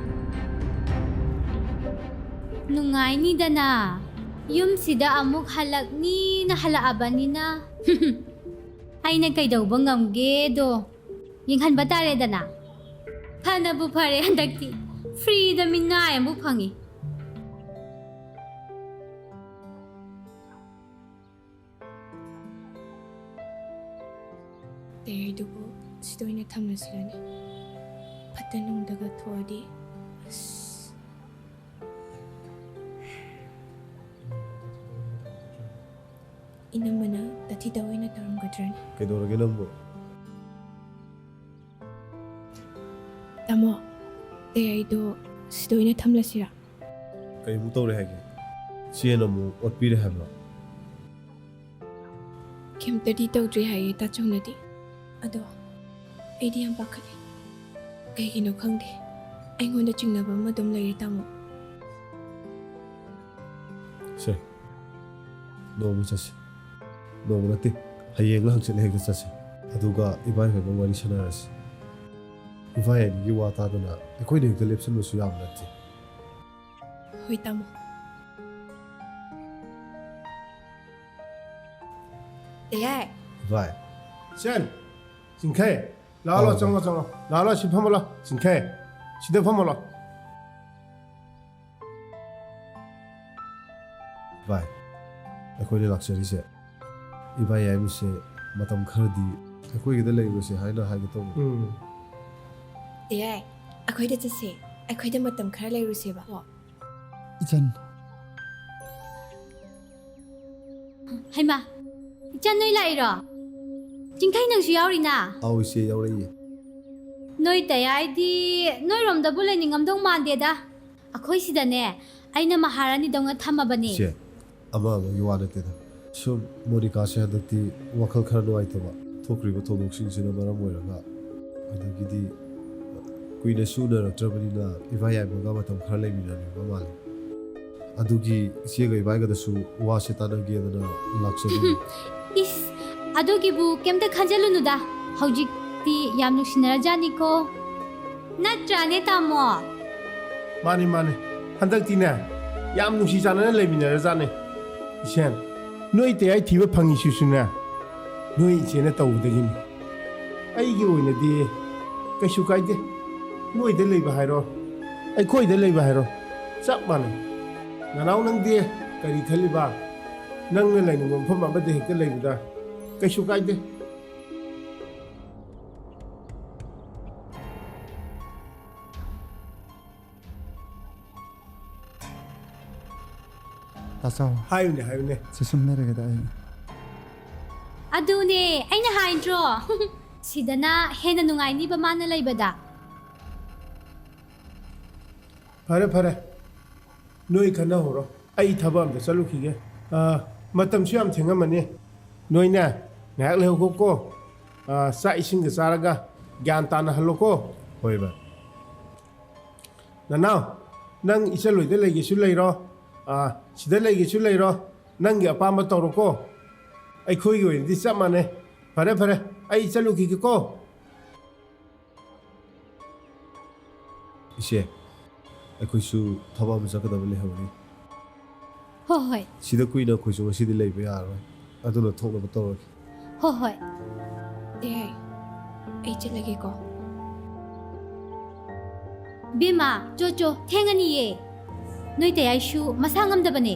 ꯅꯨꯡꯉꯥꯏꯅꯤꯗꯅ꯫ ꯌꯨꯝꯁꯤꯗ ꯑꯃꯨꯛ ꯍꯜꯂꯛꯅꯤꯅ ꯍꯜꯂꯛꯑꯕꯅꯤꯅ꯫ ꯑꯩꯅ ꯀꯩꯗꯧꯕ ꯉꯝꯒꯦꯗꯣ ꯌꯦꯡꯍꯟꯕ ꯇꯥꯔꯦꯗꯅ꯫ ꯐꯅꯕꯨ ꯐꯔꯦ, ꯍꯟꯗꯛꯇꯤ ꯐ꯭ꯔꯤꯗ ꯃꯤꯅꯥꯏ ꯑꯃꯕꯨ ꯐꯪꯉꯤ꯫ ꯇꯌꯥꯏꯗꯨꯕꯨ ꯁꯤꯗ ꯑꯣꯏꯅ ꯊꯝꯂꯁꯤꯔꯅꯦ? ꯐꯠꯇ ꯅꯨꯡꯗꯒ ꯊꯣꯛꯑꯗꯤ꯫ ꯑꯁ꯫ ꯏꯅꯝꯃꯅ ꯇꯥꯊꯤꯗ ꯑꯣꯏꯅ ꯇꯧꯔꯝꯒꯗ꯭ꯔꯅꯦ? ꯀꯩꯗꯧꯔꯒꯦ ꯅꯪꯕꯨ? ꯇꯥꯃꯣ, ꯇꯌꯥꯏꯗꯣ ꯁꯤꯗ ꯑꯣꯏꯅ ꯊꯝꯂꯁꯤꯔꯥ? ꯀꯩꯃꯨꯛ ꯇꯧꯔꯦ ꯍꯥꯏꯒꯦ? ꯆꯦꯅ ꯑꯃꯨꯛ ꯑꯣꯠꯄꯤꯔꯦ ꯍꯥꯏꯕ꯭ꯔꯣ? ꯀꯩꯝꯇꯗꯤ ꯇꯧꯗ꯭ꯔꯤ ꯍꯥꯏꯌꯦ ꯇꯥꯆꯧꯅꯗꯤ꯫ ꯑꯗꯣ ꯑꯩꯗꯤ ꯌꯥꯝ ꯄꯥꯈꯠꯂꯦ꯫ ꯀꯩꯒꯤꯅꯣ ꯈꯪꯗꯦ, ꯑꯩꯉꯣꯟꯗ ꯆꯤꯡꯅꯕ ꯑꯃ ꯑꯗꯨꯝ ꯂꯩꯔꯦ ꯇꯥꯃꯣ꯫ ꯁꯦ, ꯅꯣꯡꯃ ꯆꯠꯁꯤ꯫ ꯅꯣꯡꯃ ꯅꯠꯇꯦ, ꯍꯌꯦꯡꯂ ꯍꯪꯆꯤꯠꯂ ꯍꯦꯛꯇ ꯆꯠꯁꯤ꯫ ꯑꯗꯨꯒ ꯏꯕꯥꯏ ꯍꯣꯏꯒ ꯋꯥꯔꯤ ꯁꯥꯟꯅꯔꯁꯤ꯫ ꯏꯕꯥꯏ ꯑꯅꯤꯒꯤ ꯋꯥ ꯇꯥꯗꯅ ꯑꯩꯈꯣꯏꯅ ꯍꯦꯛꯇ ꯂꯦꯞꯁꯤꯟꯕꯁꯨ ꯌꯥꯕ ꯅꯠꯇꯦ꯫ ꯍꯣꯏ ꯇꯥꯃꯣ꯫ ꯇꯌꯥꯏ꯫ ꯏꯕꯥꯏ꯫ ꯏꯆꯟ, ꯆꯤꯡꯈꯩ, ꯂꯥꯛꯑꯣ, ꯂꯥꯛꯑꯣ, ꯑꯧ, ꯆꯪꯉꯣ, ꯏꯕꯥꯏ꯫ ꯆꯪꯉꯣ꯫ ꯂꯥꯛꯑꯣ, ꯂꯥꯛꯑꯣ, ꯁꯤ ꯐꯝꯃꯣ, ꯂꯥꯛꯑꯣ꯫ ꯆꯤꯡꯈꯩ, ꯁꯤꯗ ꯐꯝꯃꯣ, ꯂꯥꯛꯑꯣ꯫ ꯚꯥꯏ, ꯑꯩꯈꯣꯏꯅ ꯂꯥꯛꯆꯔꯤꯁꯦ ꯏꯕꯥꯏ ꯌꯥꯏꯃꯁꯦ ꯃꯇꯝ ꯈꯔꯗꯤ ꯑꯩꯈꯣꯏꯒꯤꯗ ꯂꯩꯔꯨꯁꯦ ꯍꯥꯏꯅ ꯍꯥꯏꯒꯦ ꯇꯧꯕꯅꯤ꯫ ꯎꯝ꯫ ꯇꯌꯥꯏ, ꯑꯩꯈꯣꯏꯗ ꯆꯠꯁꯦ꯫ ꯑꯩꯈꯣꯏꯗ ꯃꯇꯝ ꯈꯔ ꯂꯩꯔꯨꯁꯦꯕ꯫ ꯀꯣ? ꯏꯆꯟ꯫ ꯍꯩꯃꯥ, ꯏꯆꯟ ꯅꯣꯏ ꯂꯥꯛꯏꯔꯣ? ꯆꯤꯡꯈꯩ ꯅꯪꯁꯨ ꯌꯥꯎꯔꯤꯅ? ꯑꯧ ꯏꯆꯦ, ꯌꯥꯎꯔꯛꯏꯌꯦ꯫ ꯅꯣꯏ ꯇꯌꯥꯏꯗꯤ ꯅꯣꯏꯔꯣꯝꯗꯕꯨ ꯂꯩꯅꯤꯡꯉꯝꯗꯧ ꯃꯥꯟꯗꯦꯗ꯫ ꯑꯩꯈꯣꯏ ꯁꯤꯗꯅꯦ ꯑꯩꯅ ꯃꯍꯥꯔꯥꯅꯤꯗꯧꯅ ꯊꯝꯃꯕꯅꯦ꯫ ꯏꯆꯦ, ꯑꯃ ꯑꯃꯒꯤ ꯋꯥ ꯅꯠꯇꯦꯗ꯫ ꯁꯨꯝ ꯃꯣꯅꯤꯀꯥꯁꯦ ꯍꯟꯗꯛꯇꯤ ꯋꯥꯈꯜ ꯈꯔ ꯅꯨꯡꯉꯥꯏꯇꯕ, ꯊꯣꯛꯈ꯭ꯔꯤꯕ ꯊꯧꯗꯣꯛꯁꯤꯡꯁꯤꯅ ꯃꯔꯝ ꯑꯣꯏꯔꯒ꯫ ꯑꯗꯒꯤꯗꯤ ꯀꯨꯏꯅꯁꯨ ꯎꯅꯔꯛꯇ꯭ꯔꯕꯅꯤꯅ ꯏꯕꯥꯏ ꯌꯥꯏꯃꯒ ꯃꯇꯝ ꯈꯔ ꯂꯩꯃꯤꯟꯅꯅꯤꯡꯕ ꯃꯥꯜꯂꯤ꯫ ꯑꯗꯨꯒꯤ ꯏꯆꯦꯒ ꯏꯕꯥꯏꯒꯗꯁꯨ ꯋꯥꯁꯦ ꯇꯥꯟꯅꯒꯦꯗꯅ ꯂꯥꯛꯆꯕꯅꯤ꯫ ꯏꯁ, ꯑꯗꯨꯒꯤꯕꯨ ꯀꯩꯝꯇ ꯈꯟꯖꯜꯂꯨꯅꯨꯗ꯫ ꯍꯧꯖꯤꯛꯇꯤ ꯌꯥꯝ ꯅꯨꯡꯁꯤꯅꯔꯖꯥꯠꯅꯤꯀꯣ꯫ ꯅꯠꯇ꯭ꯔꯥꯅꯦ, ꯇꯥꯃꯣ? ꯃꯥꯅꯤ, ꯃꯥꯅꯤ꯫ ꯍꯟꯗꯛꯇꯤꯅꯦ, ꯌꯥꯝ ꯅꯨꯡꯁꯤ ꯆꯥꯟꯅꯅ ꯂꯩꯃꯤꯟꯅꯔꯖꯥꯠꯅꯤ꯫ ꯏꯆꯦ, ꯅꯣꯏ ꯇꯌꯥꯏ ꯊꯤꯕ ꯐꯪꯉꯤꯁꯤꯁꯨꯅꯦ, ꯅꯣꯏ ꯏꯆꯦꯅ ꯇꯧꯕꯗꯒꯤꯅꯤ꯫ ꯑꯩꯒꯤ ꯑꯣꯏꯅꯗꯤ ꯀꯩꯁꯨ ꯀꯥꯏꯗꯦ꯫ ꯅꯣꯏꯗ ꯂꯩꯕ ꯍꯥꯏꯔꯣ, ꯑꯩꯈꯣꯏꯗ ꯂꯩꯕ ꯍꯥꯏꯔꯣ, ꯆꯞ ꯃꯥꯟꯅꯩ꯫ ꯅꯅꯥꯎ, ꯅꯪꯗꯤ ꯀꯔꯤ ꯈꯜꯂꯤꯕ? ꯅꯪꯅ ꯂꯩꯅꯤꯡꯕ ꯃꯐꯝ ꯑꯃꯗ ꯍꯦꯛꯇ ꯂꯩꯕꯗ ꯀꯩꯁꯨ ꯀꯥꯏꯗꯦ꯫ ꯇꯥꯆꯧ꯫ ꯍꯥꯏꯌꯨꯅꯦ, ꯍꯥꯏꯌꯨꯅꯦ꯫ ꯁꯤ ꯁꯨꯝ ꯂꯩꯔꯒꯦꯗ ꯑꯩ꯫ ꯑꯗꯨꯅꯦ ꯑꯩꯅ ꯍꯥꯏꯗ꯭ꯔꯣ? ꯁꯤꯗꯅ ꯍꯦꯟꯅ ꯅꯨꯡꯉꯥꯏꯅꯤꯕ ꯃꯥꯅ ꯂꯩꯕꯗ꯫ ꯐꯔꯦ, ꯐꯔꯦ꯫ ꯅꯣꯏ ꯈꯟꯅꯍꯧꯔꯣ꯫ ꯑꯩ ꯊꯕꯛ ꯑꯝꯇ ꯆꯠꯂꯨꯈꯤꯒꯦ꯫ ꯑ, ꯃꯇꯝꯁꯨ ꯌꯥꯝ ꯊꯦꯡꯉꯝꯃꯅꯤ꯫ ꯅꯣꯏꯅꯦ, ꯉꯥꯏꯍꯥꯛ ꯂꯩꯍꯧꯈꯣꯀꯣ꯫ ꯑ, ꯆꯥꯛ ꯏꯁꯤꯡꯒ ꯆꯥꯔꯒ ꯒ꯭ꯌꯥꯟ ꯇꯥꯅ ꯍꯜꯂꯣꯀꯣ꯫ ꯍꯣꯏ, ꯕꯥ꯫ ꯅꯅꯥꯎ, ꯅꯪ ꯏꯆꯜ ꯍꯣꯏꯗ ꯂꯩꯒꯦꯁꯨ ꯂꯩꯔꯣ, ꯑ, ꯁꯤꯗ ꯂꯩꯒꯦꯁꯨ ꯂꯩꯔꯣ, ꯅꯪꯒꯤ ꯑꯄꯥꯝꯕ ꯇꯧꯔꯣꯀꯣ꯫ ꯑꯩꯈꯣꯏꯒꯤ ꯑꯣꯏꯅꯗꯤ ꯆꯞ ꯃꯥꯟꯅꯩ꯫ ꯐꯔꯦ, ꯐꯔꯦ, ꯑꯩ ꯆꯠꯂꯨꯈꯤꯒꯦꯀꯣ꯫ ꯏꯆꯦ, ꯑꯩꯈꯣꯏꯁꯨ ꯊꯕꯛ ꯑꯃ ꯆꯠꯀꯗꯕ ꯂꯩꯍꯧꯔꯤ꯫ ꯍꯣꯏ, ꯍꯣꯏ꯫ ꯁꯤꯗ ꯀꯨꯏꯅ ꯑꯩꯈꯣꯏꯁꯨ ꯉꯁꯤꯗꯤ ꯂꯩꯕ ꯌꯥꯔꯔꯣꯏ, ꯑꯗꯨꯅ ꯊꯣꯛꯅꯕ ꯇꯧꯔꯒꯦ꯫ ꯍꯣꯏ, ꯍꯣꯏ꯫ ꯑꯦ, ꯑꯩ ꯆꯠꯂꯒꯦꯀꯣ꯫ ꯕꯦꯝꯃ, ꯆꯣ, ꯆꯣ, ꯊꯦꯡꯉꯅꯤꯌꯦ꯫ ꯅꯣꯏ ꯇꯌꯥꯏꯁꯨ ꯃꯁꯥ ꯉꯝꯗꯕꯅꯦ꯫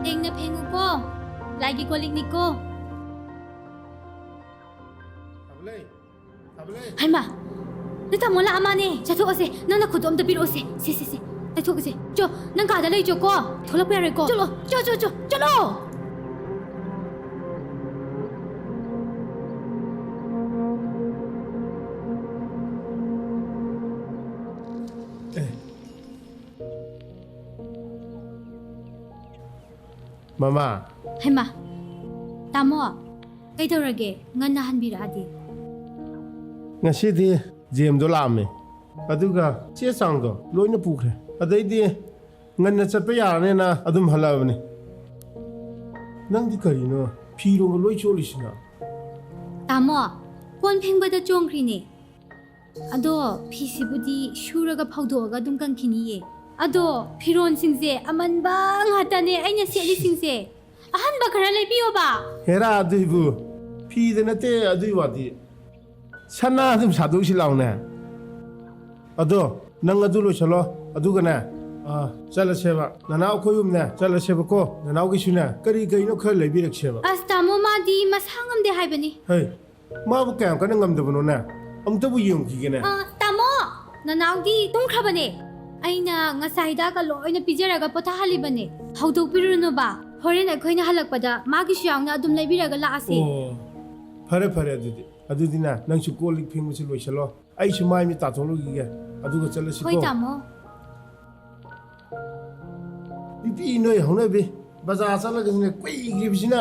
ꯁꯦꯡꯅ ꯐꯦꯡꯉꯨꯀꯣ꯫ ꯂꯥꯏꯒꯤ ꯀꯣꯜ ꯂꯤꯛꯅꯤꯀꯣ꯫ ꯍꯩꯃꯥ! ꯅꯣꯏ ꯇꯥꯃꯣ ꯂꯥꯛꯑ ꯃꯥꯅꯦ꯫ ꯆꯠꯊꯣꯛꯑꯁꯦ꯫ ꯅꯪ ꯅꯈꯨꯠꯇꯣ ꯑꯝꯇ ꯄꯤꯔꯛꯑꯣꯁꯦ꯫ ꯁꯦ, ꯁꯦ, ꯁꯦ꯫ ꯆꯠꯊꯣꯛꯑꯁꯦ꯫ ꯆꯣ, ꯅꯪ ꯀꯥꯗ ꯂꯩꯆꯣꯀꯣ꯫ ꯊꯣꯛꯂꯛꯄ ꯌꯥꯔꯣꯏꯀꯣ꯫ ꯆꯠꯂꯣ꯫ ꯆꯣ, ꯆꯣ, ꯆꯣ, ꯆꯠꯂꯣ! ꯃꯃꯥ꯫ ꯍꯩꯃꯥ! ꯇꯥꯃꯣ, ꯀꯩꯗꯧꯔꯒꯦ? ꯉꯟꯅ ꯍꯟꯕꯤꯔꯛꯑꯗꯤ꯫ ꯉꯁꯤꯗꯤ ꯖꯦꯝꯗꯣ ꯂꯥꯛꯑꯝꯃꯦ꯫ ꯑꯗꯨꯒ ꯆꯦ ꯆꯥꯡꯗꯣ ꯂꯣꯏꯅ ꯄꯨꯈ꯭ꯔꯦ꯫ ꯑꯗꯩꯗꯤ ꯉꯟꯅ ꯆꯠꯄ ꯌꯥꯔꯅꯦꯅ ꯑꯗꯨꯝ ꯍꯜꯂꯛꯑꯕꯅꯤ꯫ ꯅꯪꯗꯤ ꯀꯔꯤꯅꯣ ꯐꯤꯔꯣꯜꯒ ꯂꯣꯏ ꯆꯣꯠꯂꯤꯁꯤꯅ? ꯇꯥꯃꯣ, ꯀꯣꯟ ꯐꯦꯡꯕꯗ ꯆꯣꯡꯈ꯭ꯔꯤꯅꯦ꯫ ꯑꯗꯣ ꯐꯤꯁꯤꯕꯨꯗꯤ ꯁꯨꯔꯒ ꯐꯧꯗꯣꯛꯑꯒ ꯑꯗꯨꯝ ꯀꯪꯈꯤꯅꯤꯌꯦ꯫ ꯑꯗꯣ ꯐꯤꯔꯣꯜꯁꯤꯡꯁꯦ ꯑꯃꯟꯕ ꯉꯥꯛꯇꯅꯦ ꯑꯩꯅ ꯁꯦꯠꯂꯤꯁꯤꯡꯁꯦ꯫ ꯑꯍꯟꯕ ꯈꯔ ꯂꯩꯕꯤꯌꯣꯕ꯫ ꯍꯦꯔꯥ, ꯑꯗꯨꯏꯕꯨ ꯐꯤꯗ ꯅꯠꯇꯦ ꯑꯗꯨꯏ ꯋꯥꯗꯤ꯫ ꯁꯅꯥ ꯑꯗꯨꯝ ꯁꯥꯗꯣꯛꯁꯤ ꯂꯥꯎꯅꯦ꯫ ꯑꯗꯣ ꯅꯪ ꯑꯗꯨ ꯂꯣꯏꯁꯤꯜꯂꯣ꯫ ꯑꯗꯨꯒꯅꯦ, ꯑꯥ, ꯆꯠꯂꯁꯦꯕ꯫ ꯅꯅꯥꯎ ꯑꯩꯈꯣꯏ ꯑꯍꯨꯝꯅꯦ ꯆꯠꯂꯁꯦꯕꯀꯣ꯫ ꯅꯅꯥꯎꯒꯤꯁꯨꯅꯦ ꯀꯔꯤ ꯀꯩꯅꯣ ꯈꯔ ꯂꯩꯕꯤꯔꯛꯁꯦꯕ꯫ ꯑꯁ, ꯇꯥꯃꯣ, ꯃꯥꯗꯤ ꯃꯁꯥ ꯉꯝꯗꯦ ꯍꯥꯏꯕꯅꯤ꯫ ꯍꯩ, ꯃꯥꯕꯨ ꯀꯌꯥꯝ ꯀꯟꯅ ꯉꯝꯗꯕꯅꯣꯅꯦ? ꯑꯃꯨꯛꯇꯕꯨ ꯌꯦꯡꯉꯨꯈꯤꯒꯦꯅꯦ꯫ ꯑ, ꯇꯥꯃꯣ, ꯅꯅꯥꯎꯗꯤ ꯇꯨꯝꯈ꯭ꯔꯕꯅꯦ꯫ ꯑꯩꯅ ꯉꯁꯥꯏ ꯍꯤꯗꯥꯛꯀ ꯂꯣꯏꯅ ꯄꯤꯖꯔꯒ ꯄꯣꯊꯥꯍꯜꯂꯤꯕꯅꯦ꯫ ꯍꯧꯗꯣꯛꯄꯤꯔꯨꯔꯅꯨꯕ꯫ ꯍꯣꯔꯦꯟ ꯑꯩꯈꯣꯏꯅ ꯍꯜꯂꯛꯄꯗ ꯃꯥꯒꯤꯁꯨ ꯌꯥꯎꯅ ꯑꯗꯨꯝ ꯂꯩꯕꯤꯔꯒ ꯂꯥꯛꯑꯁꯤ꯫ ꯑꯣ, ꯐꯔꯦ, ꯐꯔꯦ ꯑꯗꯨꯗꯤ꯫ ꯑꯗꯨꯗꯤꯅꯦ, ꯅꯪꯁꯨ ꯀꯣꯜ ꯂꯤꯛ ꯐꯦꯡꯕꯁꯤ ꯂꯣꯏꯁꯤꯜꯂꯣ꯫ ꯑꯩꯁꯨ ꯃꯥꯏ ꯃꯤꯠ ꯇꯥꯊꯣꯛꯂꯨꯈꯤꯒꯦ꯫ ꯑꯗꯨꯒ ꯆꯠꯂꯁꯤꯀꯣ꯫ ꯍꯣꯏ, ꯇꯥꯃꯣ꯫ ꯅꯨꯄꯤ ꯅꯣꯏ ꯍꯧꯅꯕꯤ꯫ ꯕꯖꯥꯔ ꯆꯠꯂꯒꯁꯤꯅꯦ ꯀꯨꯏꯈ꯭ꯔꯤꯕꯁꯤꯅ꯫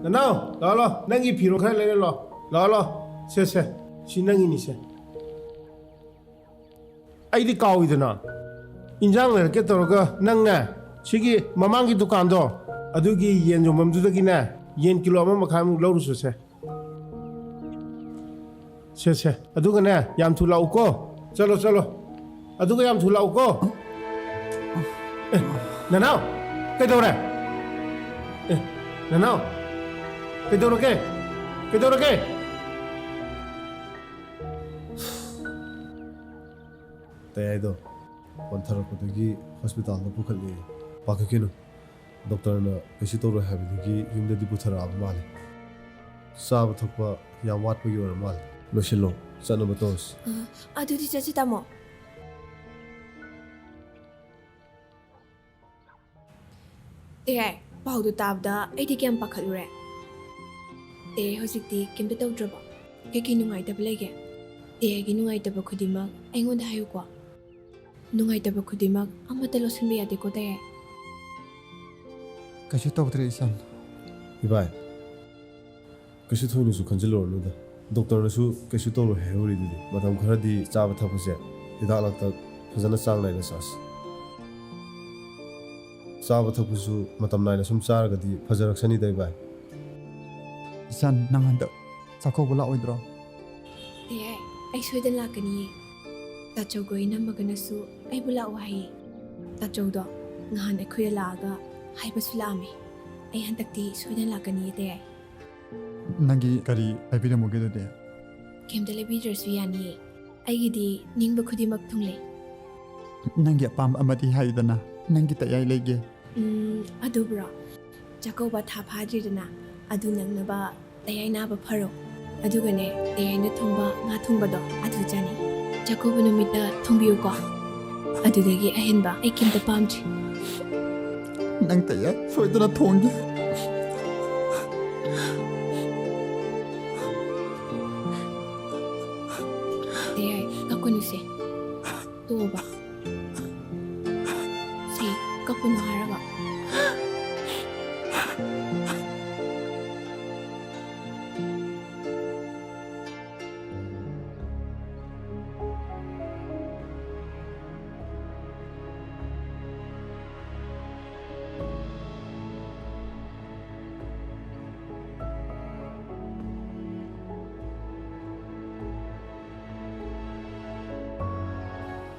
ꯅꯅꯥꯎ, ꯂꯥꯛꯑꯣ, ꯂꯥꯛꯑꯣ꯫ ꯅꯪꯒꯤ ꯐꯤꯔꯣꯜ ꯈꯔ ꯂꯩꯔ ꯂꯥꯛꯑꯣ꯫ ꯂꯥꯛꯑꯣ, ꯂꯥꯛꯑꯣ꯫ ꯁꯦ, ꯁꯦ꯫ ꯁꯤ ꯅꯪꯒꯤꯅꯤ, ꯁꯦ꯫ ꯑꯩꯗꯤ ꯀꯥꯎꯏꯗꯅ꯫ ꯏꯟꯖꯥꯡ ꯂꯩꯔꯛꯀꯦ ꯇꯧꯔꯒ ꯅꯪꯅꯦ, ꯁꯤꯒꯤ ꯃꯃꯥꯡꯒꯤ ꯗꯨꯀꯥꯟꯗꯣ, ꯑꯗꯨꯒꯤ ꯌꯦꯟ ꯌꯣꯟꯐꯝꯗꯨꯗꯒꯤꯅꯦ, ꯌꯦꯟ ꯀꯤꯂꯣ ꯑꯃ ꯃꯈꯥꯏꯃꯨꯛ ꯂꯧꯔꯨꯆꯣꯁꯦ꯫ ꯁꯦ, ꯁꯦ꯫ ꯑꯗꯨꯒꯅꯦ, ꯌꯥꯝ ꯊꯨ ꯂꯥꯛꯎꯀꯣ꯫ ꯆꯠꯂꯣ, ꯆꯠꯂꯣ꯫ ꯑꯗꯨꯒ ꯌꯥꯝ ꯊꯨ ꯂꯥꯛꯎꯀꯣ꯫ ꯑꯦ, ꯅꯅꯥꯎ, ꯀꯩꯗꯧꯔꯦ? ꯑꯦ, ꯅꯅꯥꯎ, ꯀꯩꯗꯧꯔꯒꯦ? ꯀꯩꯗꯧꯔꯒꯦ? ꯇꯌꯥꯏꯗꯣ ꯄꯟꯊꯔꯛꯄꯗꯒꯤ ꯍꯣꯁꯄꯤꯇꯥꯜꯗ ꯄꯨꯈꯠꯂꯦ꯫ ꯄꯥꯈꯠꯀꯅꯨ, ꯗꯣꯛꯇꯔꯅ ꯀꯩꯁꯨ ꯇꯧꯔꯣꯏ ꯍꯥꯏꯕꯗꯒꯤ ꯌꯨꯝꯗꯗꯤ ꯄꯨꯊꯔꯛꯑꯕ ꯃꯥꯜꯂꯦ꯫ ꯆꯥꯕ ꯊꯛꯄ ꯌꯥꯝ ꯋꯥꯠꯄꯒꯤ ꯑꯣꯏꯔ ꯃꯥꯜꯂꯦ꯫ ꯂꯣꯏꯁꯤꯜꯂꯣ, ꯆꯠꯅꯕ ꯇꯧꯔꯁꯤ꯫ ꯑ, ꯑꯗꯨꯗꯤ ꯆꯠꯁꯤ, ꯇꯥꯃꯣ꯫ ꯇꯌꯥꯏ, ꯄꯥꯎꯗꯨ ꯇꯥꯕꯗ ꯑꯩꯗꯤ ꯀꯌꯥꯝ ꯄꯥꯈꯠꯂꯨꯔꯦ꯫ ꯇꯌꯥꯏ, ꯍꯧꯖꯤꯛꯇꯤ ꯀꯩꯝꯇ ꯇꯧꯗ꯭ꯔꯕꯣ? ꯀꯩꯀꯩ ꯅꯨꯡꯉꯥꯏꯇꯕ ꯂꯩꯒꯦ? ꯇꯌꯥꯏꯒꯤ ꯅꯨꯡꯉꯥꯏꯇꯕ ꯈꯨꯗꯤꯡꯃꯛ ꯑꯩꯉꯣꯟꯗ ꯍꯥꯏꯌꯨꯀꯣ꯫ ꯅꯨꯡꯉꯥꯏꯇꯕ ꯈꯨꯗꯤꯡꯃꯛ ꯑꯃꯠꯇ ꯂꯧꯁꯤꯟꯕ ꯌꯥꯗꯦꯀꯣ, ꯇꯌꯥꯏ꯫ ꯀꯩꯁꯨ ꯇꯧꯗ꯭ꯔꯦ, ꯏꯆꯟ꯫ ꯏꯕꯥꯏ, ꯀꯩꯁꯨ ꯊꯣꯏꯅꯁꯨ ꯈꯟꯖꯤꯜꯂꯨꯔꯅꯨꯗ꯫ ꯗꯣꯛꯇꯔꯅꯁꯨ ꯀꯩꯁꯨ ꯇꯧꯔꯣꯏ ꯍꯥꯏꯍꯧꯔꯤꯗꯨꯗꯤ꯫ ꯃꯇꯝ ꯈꯔꯗꯤ ꯆꯥꯕ ꯊꯛꯄꯁꯦ, ꯍꯤꯗꯥꯛ ꯂꯥꯡꯊꯛ ꯐꯖꯅ ꯆꯥꯡ ꯅꯥꯏꯅ ꯆꯥꯁꯤ꯫ ꯆꯥꯕ ꯊꯛꯄꯁꯨ ꯃꯇꯝ ꯅꯥꯏꯅ ꯁꯨꯝ ꯆꯥꯔꯒꯗꯤ ꯐꯖꯔꯛꯁꯅꯤꯗ, ꯏꯕꯥꯏ꯫ ꯏꯆꯟ, ꯅꯪ ꯍꯟꯗꯛ ꯆꯥꯛꯀꯧꯕ ꯂꯥꯛꯑꯣꯏꯗ꯭ꯔꯣ? ꯇꯌꯥꯏ, ꯑꯩ ꯁꯣꯏꯗꯅ ꯂꯥꯛꯀꯅꯤꯌꯦ꯫ ꯇꯥꯆꯧꯒ ꯏꯅꯝꯃꯒꯅꯁꯨ ꯑꯩꯕꯨ ꯂꯥꯛꯑꯣ ꯍꯥꯏꯌꯦ꯫ ꯇꯥꯆꯧꯗꯣ ꯉꯍꯥꯟ ꯑꯩꯈꯣꯏꯗ ꯂꯥꯛꯑꯒ ꯍꯥꯏꯕꯁꯨ ꯂꯥꯛꯑꯝꯃꯦ꯫ ꯑꯩ ꯍꯟꯗꯛꯇꯤ ꯁꯣꯏꯗꯅ ꯂꯥꯛꯀꯅꯤꯌꯦ, ꯇꯌꯥꯏ꯫ ꯅꯪꯒꯤ ꯀꯔꯤ ꯍꯥꯏꯕꯤꯔꯝꯃꯨꯒꯦ ꯑꯗꯨꯗꯤ? ꯀꯩꯝꯇ ꯂꯩꯕꯤꯗ꯭ꯔꯁꯨ ꯌꯥꯅꯤꯌꯦ꯫ ꯑꯩꯒꯤꯗꯤ ꯅꯤꯡꯕ ꯈꯨꯗꯤꯡꯃꯛ ꯊꯨꯡꯂꯦ꯫ ꯅꯪꯒꯤ ꯑꯄꯥꯝꯕ ꯑꯃꯗꯤ ꯍꯥꯏꯌꯨꯗꯅ, ꯅꯪꯒꯤ ꯇꯌꯥꯏ ꯂꯩꯒꯦ꯫ ꯎꯝ, ꯑꯗꯨꯕꯨꯔꯣ? ꯆꯥꯛꯀꯧꯕ ꯊꯥ ꯐꯥꯗ꯭ꯔꯤꯗꯅ, ꯑꯗꯨ ꯅꯪꯅꯕ ꯇꯌꯥꯏ ꯅꯥꯕ ꯐꯔꯣ꯫ ꯑꯗꯨꯒꯅꯦ, ꯇꯌꯥꯏꯅ ꯊꯣꯡꯕ ꯉꯥ ꯊꯣꯡꯕꯗꯣ ꯑꯗꯨ ꯆꯥꯅꯤꯡ꯫ ꯆꯥꯛꯀꯧꯕ ꯅꯨꯃꯤꯠꯇ ꯊꯣꯡꯕꯤꯌꯨꯀꯣ꯫ ꯑꯗꯨꯗꯒꯤ ꯑꯍꯦꯟꯕ ꯑꯩ ꯀꯩꯝꯇ ꯄꯥꯝꯗ꯭ꯔꯤ꯫ ꯅꯪ ꯇꯌꯥꯏ ꯁꯣꯏꯗꯅ ꯊꯣꯡꯒꯦ꯫ ꯇꯌꯥꯏ, ꯀꯞꯀꯅꯨꯁꯦ꯫ ꯇꯣꯛꯑꯣꯕ꯫ ꯁꯤ, ꯀꯞꯄꯨꯅꯨ ꯍꯥꯏꯔꯒ꯫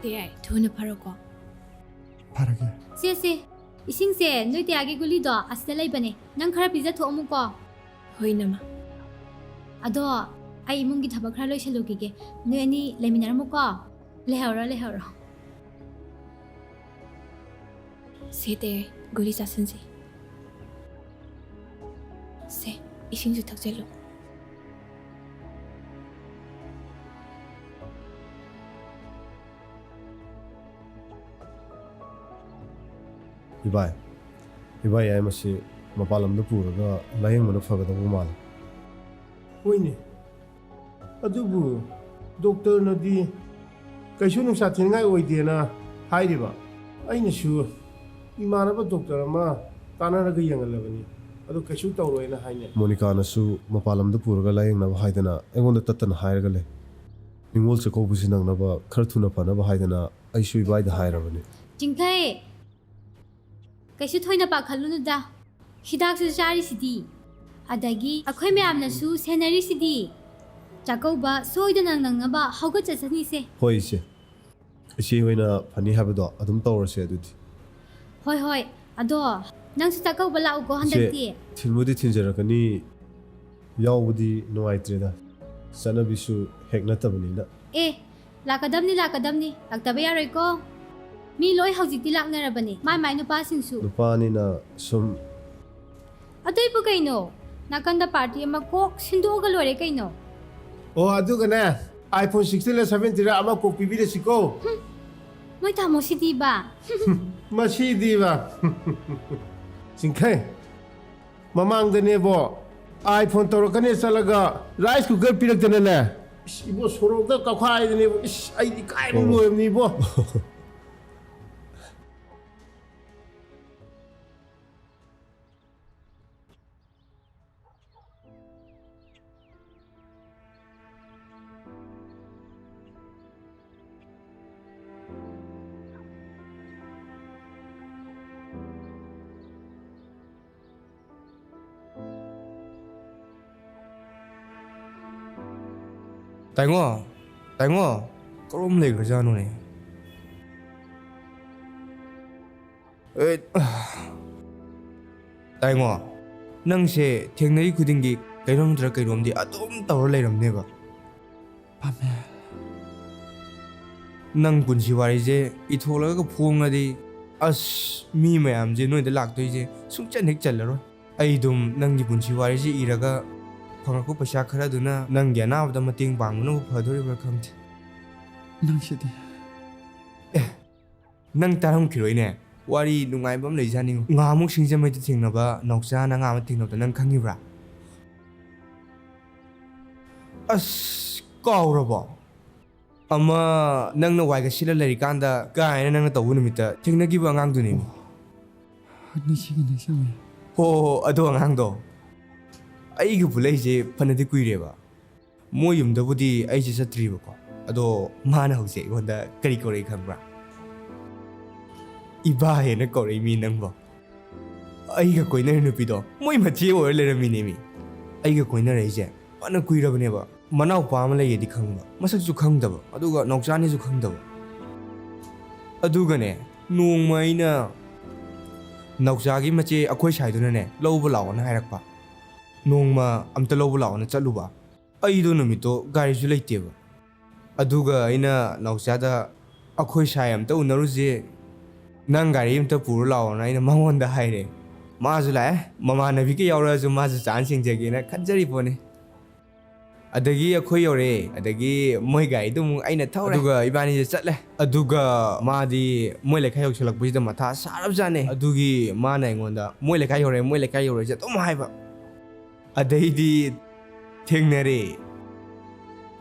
ꯇꯌꯥꯏ, ꯊꯨꯅ ꯐꯔꯣꯀꯣ꯫ ꯐꯔꯒꯦ꯫ ꯁꯦ, ꯁꯦ, ꯏꯁꯤꯡꯁꯦ, ꯅꯣꯏ ꯇꯌꯥꯏꯒꯤ ꯒꯨꯂꯤꯗꯣ ꯑꯁꯤꯗ ꯂꯩꯕꯅꯦ꯫ ꯅꯪ ꯈꯔ ꯄꯤꯖꯊꯣꯛꯑꯝꯃꯨꯀꯣ꯫ ꯍꯣꯏ, ꯏꯅꯝꯃ꯫ ꯑꯗꯣ ꯑꯩ ꯏꯃꯨꯡꯒꯤ ꯊꯕꯛ ꯈꯔ ꯂꯣꯏꯁꯜꯂꯨꯈꯤꯒꯦ꯫ ꯅꯣꯏ ꯑꯅꯤ ꯂꯩꯃꯤꯟꯅꯔꯝꯃꯨꯀꯣ꯫ ꯂꯩꯍꯧꯔꯣ, ꯂꯩꯍꯧꯔꯣ꯫ ꯁꯦ, ꯇꯌꯥꯏ, ꯒꯨꯂꯤ ꯆꯥꯁꯤꯟꯁꯤ꯫ ꯁꯦ, ꯏꯁꯤꯡꯁꯨ ꯊꯛꯆꯜꯂꯨ꯫ ꯏꯕꯥꯏ, ꯏꯕꯥꯏ ꯌꯥꯏꯃꯁꯤ ꯃꯄꯥꯟ ꯂꯝꯗ ꯄꯨꯔꯒ ꯂꯥꯌꯦꯡꯕꯅ ꯐꯒꯗꯧꯕ ꯃꯥꯜꯂꯤ꯫ ꯍꯣꯏꯅꯦ, ꯑꯗꯨꯕꯨ ꯗꯣꯛꯇꯔꯅꯗꯤ ꯀꯩꯁꯨ ꯅꯨꯡꯁꯥ ꯊꯤꯅꯤꯡꯉꯥꯏ ꯑꯣꯏꯗꯦꯅ ꯍꯥꯏꯔꯤꯕ꯫ ꯑꯩꯅꯁꯨ ꯏꯃꯥꯟꯅꯕ ꯗꯣꯛꯇꯔ ꯑꯃ ꯇꯥꯟꯅꯔꯒ ꯌꯦꯡꯍꯜꯂꯕꯅꯤ, ꯑꯗꯨ ꯀꯩꯁꯨ ꯇꯧꯔꯣꯏꯅ ꯍꯥꯏꯅꯩ꯫ ꯃꯣꯅꯤꯀꯥꯅꯁꯨ ꯃꯄꯥꯟ ꯂꯝꯗ ꯄꯨꯔꯒ ꯂꯥꯌꯦꯡꯅꯕ ꯍꯥꯏꯗꯅ ꯑꯩꯉꯣꯟꯗ ꯇꯠꯇꯅ ꯍꯥꯏꯔꯒ ꯂꯩ꯫ ꯅꯤꯉꯣꯜ ꯆꯥꯛꯀꯧꯕꯁꯤ ꯅꯪꯅꯕ ꯈꯔ ꯊꯨꯅ ꯐꯅꯕ ꯍꯥꯏꯗꯅ ꯑꯩꯁꯨ ꯏꯕꯥꯏꯗ ꯍꯥꯏꯔꯕꯅꯤ꯫ ꯆꯤꯡꯊꯩ! ꯀꯩꯁꯨ ꯊꯣꯏꯅ ꯄꯥꯈꯠꯂꯨꯅꯨꯗ꯫ ꯍꯤꯗꯥꯛꯁꯨ ꯆꯥꯔꯤꯁꯤꯗꯤ꯫ ꯑꯗꯒꯤ ꯑꯩꯈꯣꯏ ꯃꯌꯥꯝꯅꯁꯨ ꯁꯦꯟꯅꯔꯤꯁꯤꯗꯤ꯫ ꯆꯥꯛꯀꯧꯕ ꯁꯣꯏꯗꯅ ꯅꯪꯅꯕ ꯍꯧꯒꯠꯆꯁꯅꯤꯁꯦ꯫ ꯍꯣꯏ, ꯏꯆꯦ꯫ ꯏꯆꯦ ꯍꯣꯏꯅ ꯐꯅꯤ ꯍꯥꯏꯕꯗꯣ ꯑꯗꯨꯝ ꯇꯧꯔꯁꯦ ꯑꯗꯨꯗꯤ꯫ ꯍꯣꯏ, ꯍꯣꯏ꯫ ꯑꯗꯣ ꯅꯪꯁꯨ ꯆꯥꯛꯀꯧꯕ ꯂꯥꯛꯎꯀꯣ ꯏꯆꯦ, ꯍꯟꯗꯛꯇꯤ꯫ ꯊꯤꯟꯕꯨꯗꯤ ꯊꯤꯟꯖꯔꯛꯀꯅꯤ꯫ ꯌꯥꯎꯕꯗꯤ ꯅꯨꯡꯉꯥꯏꯇ꯭ꯔꯦꯗ, ꯆꯠꯅꯕꯤꯁꯨ ꯍꯦꯛ ꯅꯠꯇꯕꯅꯤꯅ꯫ ꯑꯦ, ꯂꯥꯛꯀꯗꯕꯅꯤ, ꯂꯥꯛꯀꯗꯕꯅꯤ, ꯂꯥꯛꯇꯕ ꯌꯥꯔꯣꯏꯀꯣ꯫ ꯃꯤ ꯂꯣꯏ ꯍꯧꯖꯤꯛꯇꯤ ꯂꯥꯛꯅꯔꯕꯅꯤ, ꯃꯥꯏ ꯃꯥꯏ ꯅꯨꯄꯥꯁꯤꯡꯁꯨ꯫ ꯅꯨꯄꯥꯅꯤꯅ ꯁꯨꯝ꯫ ꯑꯗꯨꯏꯕꯨ ꯀꯩꯅꯣ, ꯅꯥꯀꯟꯗ ꯄꯥꯔꯇꯤ ꯑꯃ ꯀꯣꯛ ꯁꯤꯟꯗꯣꯛꯑꯒ ꯂꯣꯏꯔꯦ ꯀꯩꯅꯣ꯫ ꯑꯣ, ꯑꯗꯨꯒꯅꯦ, iPhone sixteen ꯂ seventeen ꯔ ꯑꯃ ꯀꯣꯛ ꯄꯤꯕꯤꯔꯁꯤꯀꯣ꯫ ꯃꯣꯏ ꯇꯥꯃꯣ ꯁꯤꯗꯤꯕ꯫ ꯃꯁꯤꯗꯤꯕ꯫ ꯆꯤꯡꯈꯩ, ꯃꯃꯥꯡꯗꯅꯦꯕꯣ, iPhone ꯇꯧꯔꯛꯀꯅꯤ ꯆꯠꯂꯒ rice cooker ꯄꯤꯔꯛꯇꯅꯅꯦ꯫ ꯏꯁ, ꯏꯕꯣ, ꯁꯣꯔꯣꯛꯇ ꯀꯧꯈꯥꯏꯗꯅꯦꯕꯣ꯫ ꯏꯁ, ꯑꯩꯗꯤ ꯏꯀꯥꯏꯕꯅ ꯑꯣ꯫ ꯂꯣꯏꯔꯕꯅꯤ, ꯏꯕꯣ꯫ ꯇꯥꯏꯉꯣ, ꯇꯥꯏꯉꯣ, ꯀꯔꯣꯝ ꯂꯩꯈ꯭ꯔꯖꯥꯠꯅꯣꯅꯦ? ꯑꯦ, ꯇꯥꯏꯉꯣ, ꯅꯪꯁꯦ ꯊꯦꯡꯅꯔꯤ ꯈꯨꯗꯤꯡꯒꯤ ꯀꯩꯅꯣꯝ ꯅꯠꯇ꯭ꯔ ꯀꯩꯅꯣꯝꯗꯤ ꯑꯗꯨꯝ ꯇꯧꯔ ꯂꯩꯔꯝꯅꯦꯕ꯫ ꯄꯥꯝꯃꯦ꯫ ꯅꯪ ꯄꯨꯟꯁꯤ ꯋꯥꯔꯤꯁꯦ ꯏꯊꯣꯛꯂꯒ ꯐꯣꯡꯉꯗꯤ, ꯑꯁ, ꯃꯤ ꯃꯌꯥꯝꯁꯦ ꯅꯣꯏꯗ ꯂꯥꯛꯇꯣꯏꯁꯦ ꯁꯨꯡꯆꯟ ꯍꯦꯛ ꯆꯜꯂꯔꯣꯏ꯫ ꯑꯩ ꯑꯗꯨꯝ ꯅꯪꯒꯤ ꯄꯨꯟꯁꯤ ꯋꯥꯔꯤꯁꯦ ꯏꯔꯒ ꯐꯪꯉꯛꯄ ꯄꯩꯁꯥ ꯈꯔꯗꯨꯅ ꯅꯪꯒꯤ ꯑꯅꯥꯕꯗ ꯃꯇꯦꯡ ꯄꯥꯡꯕꯅꯕꯨ ꯐꯗꯣꯔꯤꯕ꯭ꯔꯥ ꯈꯪꯗꯦ꯫ ꯅꯪꯁꯤꯗꯤ꯫ ꯑꯦ, ꯅꯪ ꯇꯥꯔꯝꯈꯤꯔꯣꯏꯅꯦ꯫ ꯋꯥꯔꯤ ꯅꯨꯡꯉꯥꯏꯕ ꯑꯃ ꯂꯩꯖꯥꯠꯅꯤꯉꯣ꯫ ꯉꯍꯥꯟꯃꯨꯛ ꯁꯤꯡꯖꯃꯩꯗ ꯊꯦꯡꯅꯕ ꯅꯥꯎꯆꯥꯅ ꯑꯉꯥꯡ ꯑꯃ ꯊꯦꯡꯅꯕꯗ ꯅꯪ ꯈꯪꯉꯤꯕ꯭ꯔꯥ? ꯑꯁ, ꯀꯥꯎꯔꯕꯣ? ꯑꯃ ꯅꯪꯅ ꯋꯥꯏꯒ ꯁꯤꯠꯂ ꯂꯩꯔꯤꯀꯥꯟꯗ ꯀꯥꯏꯅ ꯅꯪꯅ ꯇꯧꯕ ꯅꯨꯃꯤꯠꯇ ꯊꯦꯡꯅꯈꯤꯕ ꯑꯉꯥꯡꯗꯨꯅꯤꯅꯦ꯫ ꯑꯣ, ꯅꯤꯡꯁꯤꯡꯉꯦ, ꯅꯤꯡꯁꯤꯡꯉꯦ꯫ ꯍꯣ, ꯍꯣ, ꯍꯣ, ꯑꯗꯨ ꯑꯉꯥꯡꯗꯣ꯫ ꯑꯩꯒ ꯄꯨꯜꯂꯛꯏꯁꯦ ꯐꯅꯗꯤ ꯀꯨꯏꯔꯦꯕ꯫ ꯃꯣꯏ ꯌꯨꯝꯗꯕꯨꯗꯤ ꯑꯩꯁꯦ ꯆꯠꯇ꯭ꯔꯤꯕꯀꯣ꯫ ꯑꯗꯣ ꯃꯥꯅ ꯍꯧꯖꯤꯛ ꯑꯩꯉꯣꯟꯗ ꯀꯔꯤ ꯀꯧꯔꯛꯏ ꯈꯪꯕ꯭ꯔꯥ? ꯏꯕꯥ ꯍꯦꯟꯅ ꯀꯧꯔꯛꯏ ꯃꯤ ꯅꯪꯕꯣ꯫ ꯑꯩꯒ ꯀꯣꯏꯅꯔꯤ ꯅꯨꯄꯤꯗꯣ ꯃꯣꯏ ꯃꯆꯦ ꯑꯣꯏꯔ ꯂꯩꯔꯝꯃꯤꯅꯦꯃꯤ꯫ ꯑꯩꯒ ꯀꯣꯏꯅꯔꯛꯏꯁꯦ ꯐꯅ ꯀꯨꯏꯔꯕꯅꯦꯕ꯫ ꯃꯅꯥꯎꯄꯥ ꯑꯃ ꯂꯩꯌꯦꯗꯤ ꯈꯪꯕ, ꯃꯁꯛꯁꯨ ꯈꯪꯗꯕ, ꯑꯗꯨꯒ ꯅꯥꯎꯆꯥꯅꯤꯁꯨ ꯈꯪꯗꯕ꯫ ꯑꯗꯨꯒꯅꯦ, ꯅꯣꯡꯃ ꯑꯩꯅ ꯅꯥꯎꯆꯥꯒꯤ ꯃꯆꯦ ꯑꯩꯈꯣꯏ ꯁꯥꯏꯗꯨꯅꯅꯦ ꯂꯧꯕ ꯂꯥꯛꯑꯣꯅ ꯍꯥꯏꯔꯛꯄ꯫ ꯅꯣꯡꯃ ꯑꯝꯇ ꯂꯧꯕ ꯂꯥꯛꯑꯣꯅ ꯆꯠꯂꯨꯕ꯫ ꯑꯩꯗꯣ ꯅꯨꯃꯤꯠꯇꯣ ꯒꯥꯔꯤꯁꯨ ꯂꯩꯇꯦꯕ꯫ ꯑꯗꯨꯒ ꯑꯩꯅ ꯅꯥꯎꯆꯥꯗ, "ꯑꯩꯈꯣꯏ ꯁꯥꯏ ꯑꯝꯇ ꯎꯅꯔꯨꯁꯦ, ꯅꯪ ꯒꯥꯔꯤ ꯑꯝꯇ ꯄꯨꯔ ꯂꯥꯛꯑꯣꯅ" ꯑꯩꯅ ꯃꯉꯣꯟꯗ ꯍꯥꯏꯔꯦ꯫ ꯃꯥꯁꯨ ꯂꯥꯛꯑꯦ, ꯃꯃꯥꯟꯅꯕꯤꯒ ꯌꯥꯎꯔꯛꯑꯁꯨ ꯃꯥꯁꯨ ꯆꯥꯟꯁ ꯌꯦꯡꯖꯒꯦꯅ ꯈꯟꯖꯔꯤ ꯄꯣꯠꯅꯤ꯫ ꯑꯗꯒꯤ ꯑꯩꯈꯣꯏ ꯌꯧꯔꯛꯑꯦ꯫ ꯑꯗꯒꯤ ꯃꯣꯏ ꯒꯥꯔꯤꯗꯨ ꯑꯃꯨꯛ ꯑꯩꯅ ꯊꯧꯔꯦ꯫ ꯑꯗꯨꯒ ꯏꯕꯥꯅꯤꯁꯦ ꯆꯠꯂꯦ꯫ ꯑꯗꯨꯒ ꯃꯥꯗꯤ ꯃꯣꯏ ꯂꯩꯀꯥꯏ ꯌꯧꯁꯤꯜꯂꯛꯄꯁꯤꯗ ꯃꯊꯥ ꯁꯥꯔꯕꯖꯥꯠꯅꯦ꯫ ꯑꯗꯨꯒꯤ ꯃꯥꯅ ꯑꯩꯉꯣꯟꯗ, "ꯃꯣꯏ ꯂꯩꯀꯥꯏ ꯌꯧꯔꯛꯑꯦ, ꯃꯣꯏ ꯂꯩꯀꯥꯏ ꯌꯧꯔꯛꯑꯦꯁꯦ" ꯑꯗꯨꯝ ꯍꯥꯏꯕ꯫ ꯑꯗꯩꯗꯤ ꯊꯦꯡꯅꯔꯦ꯫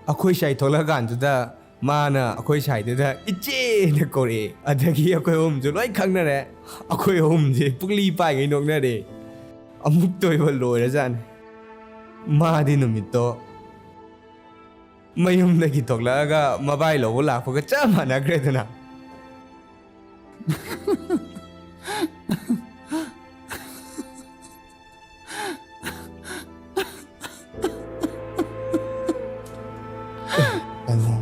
ꯑꯩꯈꯣꯏ ꯁꯥꯏ ꯊꯣꯛꯂꯛꯑꯀꯥꯟꯗꯨꯗ ꯃꯥꯅ ꯑꯩꯈꯣꯏ ꯁꯥꯏꯗꯨꯗ "ꯏꯆꯦꯅ" ꯀꯧꯔꯛꯑꯦ꯫ ꯑꯗꯒꯤ ꯑꯩꯈꯣꯏ ꯑꯍꯨꯝꯁꯨ ꯂꯣꯏ ꯈꯪꯅꯔꯦ꯫ ꯑꯩꯈꯣꯏ ꯑꯍꯨꯝꯁꯦ ꯄꯨꯛꯂꯤ ꯄꯥꯏꯉꯩ ꯅꯣꯛꯅꯔꯦ꯫ ꯑꯃꯨꯛꯇ ꯑꯣꯏꯕ ꯂꯣꯏꯔꯖꯥꯠꯅꯤ꯫ ꯃꯥꯗꯤ ꯅꯨꯃꯤꯠꯇꯣ ꯃꯌꯨꯝꯗꯒꯤ ꯊꯣꯛꯂꯛꯑꯒ ꯃꯕꯥꯏ ꯂꯧꯕ ꯂꯥꯛꯄꯒ ꯆꯞ ꯃꯥꯟꯅꯈ꯭ꯔꯦꯗꯅ꯫ ꯀꯩꯅꯣ?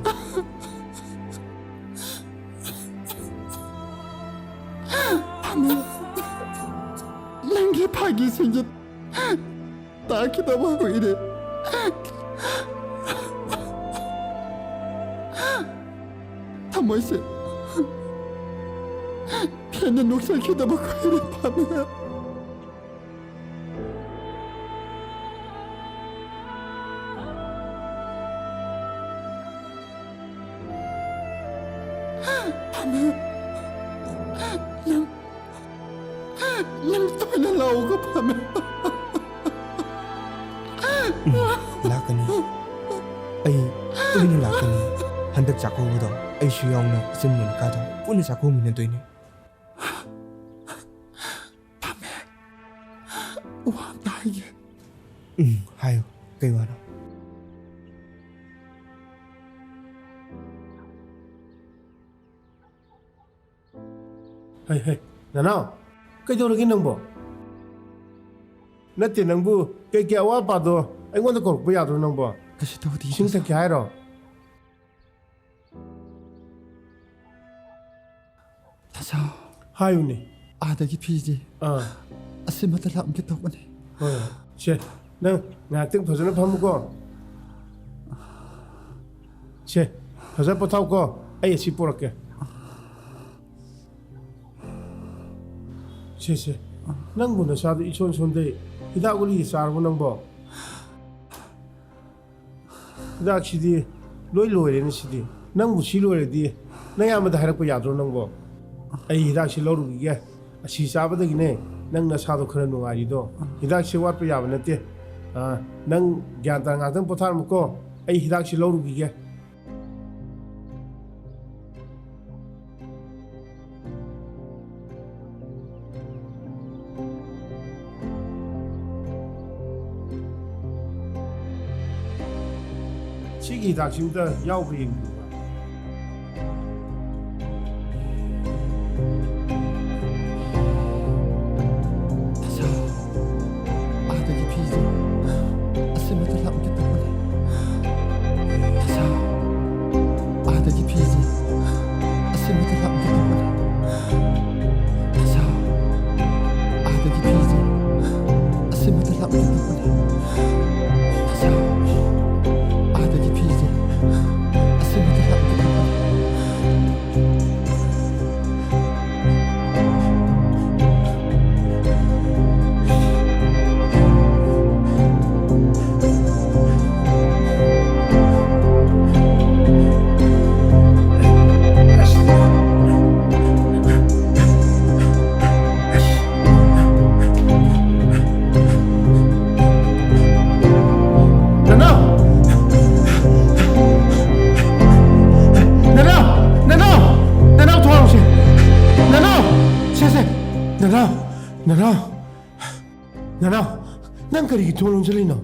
ꯅꯪꯒꯤ ꯐꯥꯒꯤꯁꯤꯡꯁꯦ ꯇꯥꯈꯤꯗꯕ ꯀꯨꯏꯔꯦ꯫ ꯊꯃꯣꯏꯁꯦ ꯍꯦꯟꯅ ꯅꯣꯛꯆꯈꯤꯗꯕ ꯀꯨꯏꯔꯦ, ꯄꯥꯝꯃꯦ꯫ ꯄꯥꯝꯃꯦ꯫ ꯅꯪ ꯅꯪ ꯇꯣꯏꯅ ꯂꯥꯛꯎꯀꯣ, ꯄꯥꯝꯃꯦ꯫ ꯎꯝ, ꯂꯥꯛꯀꯅꯤ꯫ ꯑꯩ ꯇꯣꯏꯅ ꯂꯥꯛꯀꯅꯤ꯫ ꯍꯟꯗꯛ ꯆꯥꯛꯀꯧꯕꯗꯣ ꯑꯩꯁꯨ ꯌꯥꯎꯅ ꯏꯆꯟ ꯃꯣꯅꯤꯀꯥꯗꯣ ꯄꯨꯟꯅ ꯆꯥꯛꯀꯧꯃꯤꯟꯅꯗꯣꯏꯅꯦ꯫ ꯄꯥꯝꯃꯦ꯫ ꯋꯥ ꯑꯝꯇ ꯍꯥꯏꯒꯦ꯫ ꯎꯝ, ꯍꯥꯏꯌꯨ꯫ ꯀꯩ ꯋꯥꯅꯣ? ꯍꯩ, ꯍꯩ, ꯅꯅꯥꯎ, ꯀꯩꯗꯧꯔꯒꯦ ꯅꯪꯕꯣ? ꯅꯠꯇꯦ, ꯅꯪꯕꯨ ꯀꯩ ꯀꯩ ꯑꯋꯥꯠ ꯑꯄꯥꯗꯣ ꯑꯩꯉꯣꯟꯗ ꯀꯧꯔꯛꯄ ꯌꯥꯗ꯭ꯔꯣ ꯅꯪꯕꯣ? ꯀꯩꯁꯨ ꯇꯧꯗꯦ, ꯏꯁꯤꯡ ꯏꯗꯣꯝꯆꯥ꯫ ꯊꯛꯀꯦ ꯍꯥꯏꯔꯣ? ꯇꯥꯆꯧ꯫ ꯍꯥꯏꯌꯨꯅꯦ꯫ ꯑꯥꯗꯒꯤ ꯐꯤꯁꯦ ꯑꯥ꯫ ꯑꯁꯤꯃꯇ ꯂꯥꯛꯑꯝꯒꯦ ꯇꯧꯕꯅꯦ꯫ ꯍꯣꯏ, ꯍꯣꯏ꯫ ꯁꯦ, ꯅꯪ ꯉꯥꯏꯍꯥꯛꯇꯪ ꯐꯖꯅ ꯐꯝꯃꯨꯀꯣ꯫ ꯁꯦ, ꯐꯖꯅ ꯄꯣꯊꯥꯎꯀꯣ꯫ ꯑꯩ ꯑꯁꯤ ꯄꯨꯔꯛꯀꯦ꯫ ꯁꯦ, ꯁꯦ꯫ ꯅꯪꯕꯨ ꯅꯁꯥꯗꯣ ꯏꯁꯣꯟ ꯁꯣꯟꯗꯩ꯫ ꯍꯤꯗꯥꯛ ꯒꯨꯂꯤ ꯆꯥꯔꯕꯣ ꯅꯪꯕꯣ? ꯍꯤꯗꯥꯛꯁꯤꯗꯤ ꯂꯣꯏ ꯂꯣꯏꯔꯦꯅꯦ ꯁꯤꯗꯤ꯫ ꯅꯪꯕꯨ ꯁꯤ ꯂꯣꯏꯔꯗꯤ ꯅꯌꯥꯝꯕꯗ ꯍꯥꯏꯔꯛꯄ ꯌꯥꯗ꯭ꯔꯣ ꯅꯪꯕꯣ? ꯑꯩ ꯍꯤꯗꯥꯛꯁꯤ ꯂꯧꯔꯨꯈꯤꯒꯦ꯫ ꯑꯁꯤ ꯆꯥꯕꯗꯒꯤꯅꯦ ꯅꯪ ꯅꯁꯥꯗꯣ ꯈꯔ ꯅꯨꯡꯉꯥꯏꯔꯤꯗꯣ꯫ ꯍꯤꯗꯥꯛꯁꯤ ꯋꯥꯠꯄ ꯌꯥꯕ ꯅꯠꯇꯦ꯫ ꯑꯥ, ꯅꯪ ꯒ꯭ꯌꯥꯟ ꯇꯥꯅ ꯉꯥꯛꯇꯪ ꯄꯣꯊꯥꯔꯝꯃꯨꯀꯣ꯫ ꯑꯩ ꯍꯤꯗꯥꯛꯁꯤ ꯂꯧꯔꯨꯈꯤꯒꯦ꯫ ꯁꯤꯒꯤ ꯍꯤꯗꯥꯛꯁꯤ ꯑꯝꯇ ꯌꯥꯎꯕ꯭ꯔꯥ ꯌꯦꯡꯕꯤꯌꯨꯕ꯫ ꯇꯁꯥꯎ, ꯑꯥꯗꯒꯤ ꯐꯤꯁꯦ ꯑꯁꯤꯃꯇ ꯂꯥꯛꯀꯦ ꯇꯧꯕꯅꯦ꯫ ꯇꯁꯥꯎ, ꯑꯥꯗꯒꯤ ꯐꯤꯁꯦ ꯑꯁꯤꯃꯇ ꯂꯥꯛꯀꯦ ꯇꯧꯕꯅꯦ꯫ ꯇꯁꯥꯎ, ꯑꯥꯗꯒꯤ ꯐꯤꯁꯦ ꯑꯁꯤꯃꯇ ꯂꯥꯛꯀꯦ ꯇꯧꯕꯅꯦ꯫ ꯇꯁꯥꯎ, ꯑꯥꯗꯒꯤ ꯐꯤꯁꯦ ꯑꯁꯤꯃꯇ ꯂꯥꯛꯀꯦ ꯇꯧꯕꯅꯦ꯫ ꯅꯅꯥꯎ! ꯅꯅꯥꯎ! ꯅꯅꯥꯎ! ꯅꯅꯥꯎ, ꯊꯣꯡ ꯍꯥꯡꯁꯦ! ꯅꯅꯥꯎ! ꯁꯦ, ꯁꯦ! ꯅꯅꯥꯎ! ꯅꯅꯥꯎ! ꯅꯅꯥꯎ! ꯅꯪ ꯀꯔꯤꯒꯤ ꯊꯣꯡ ꯂꯣꯟꯁꯤꯜꯂꯤꯅꯣ?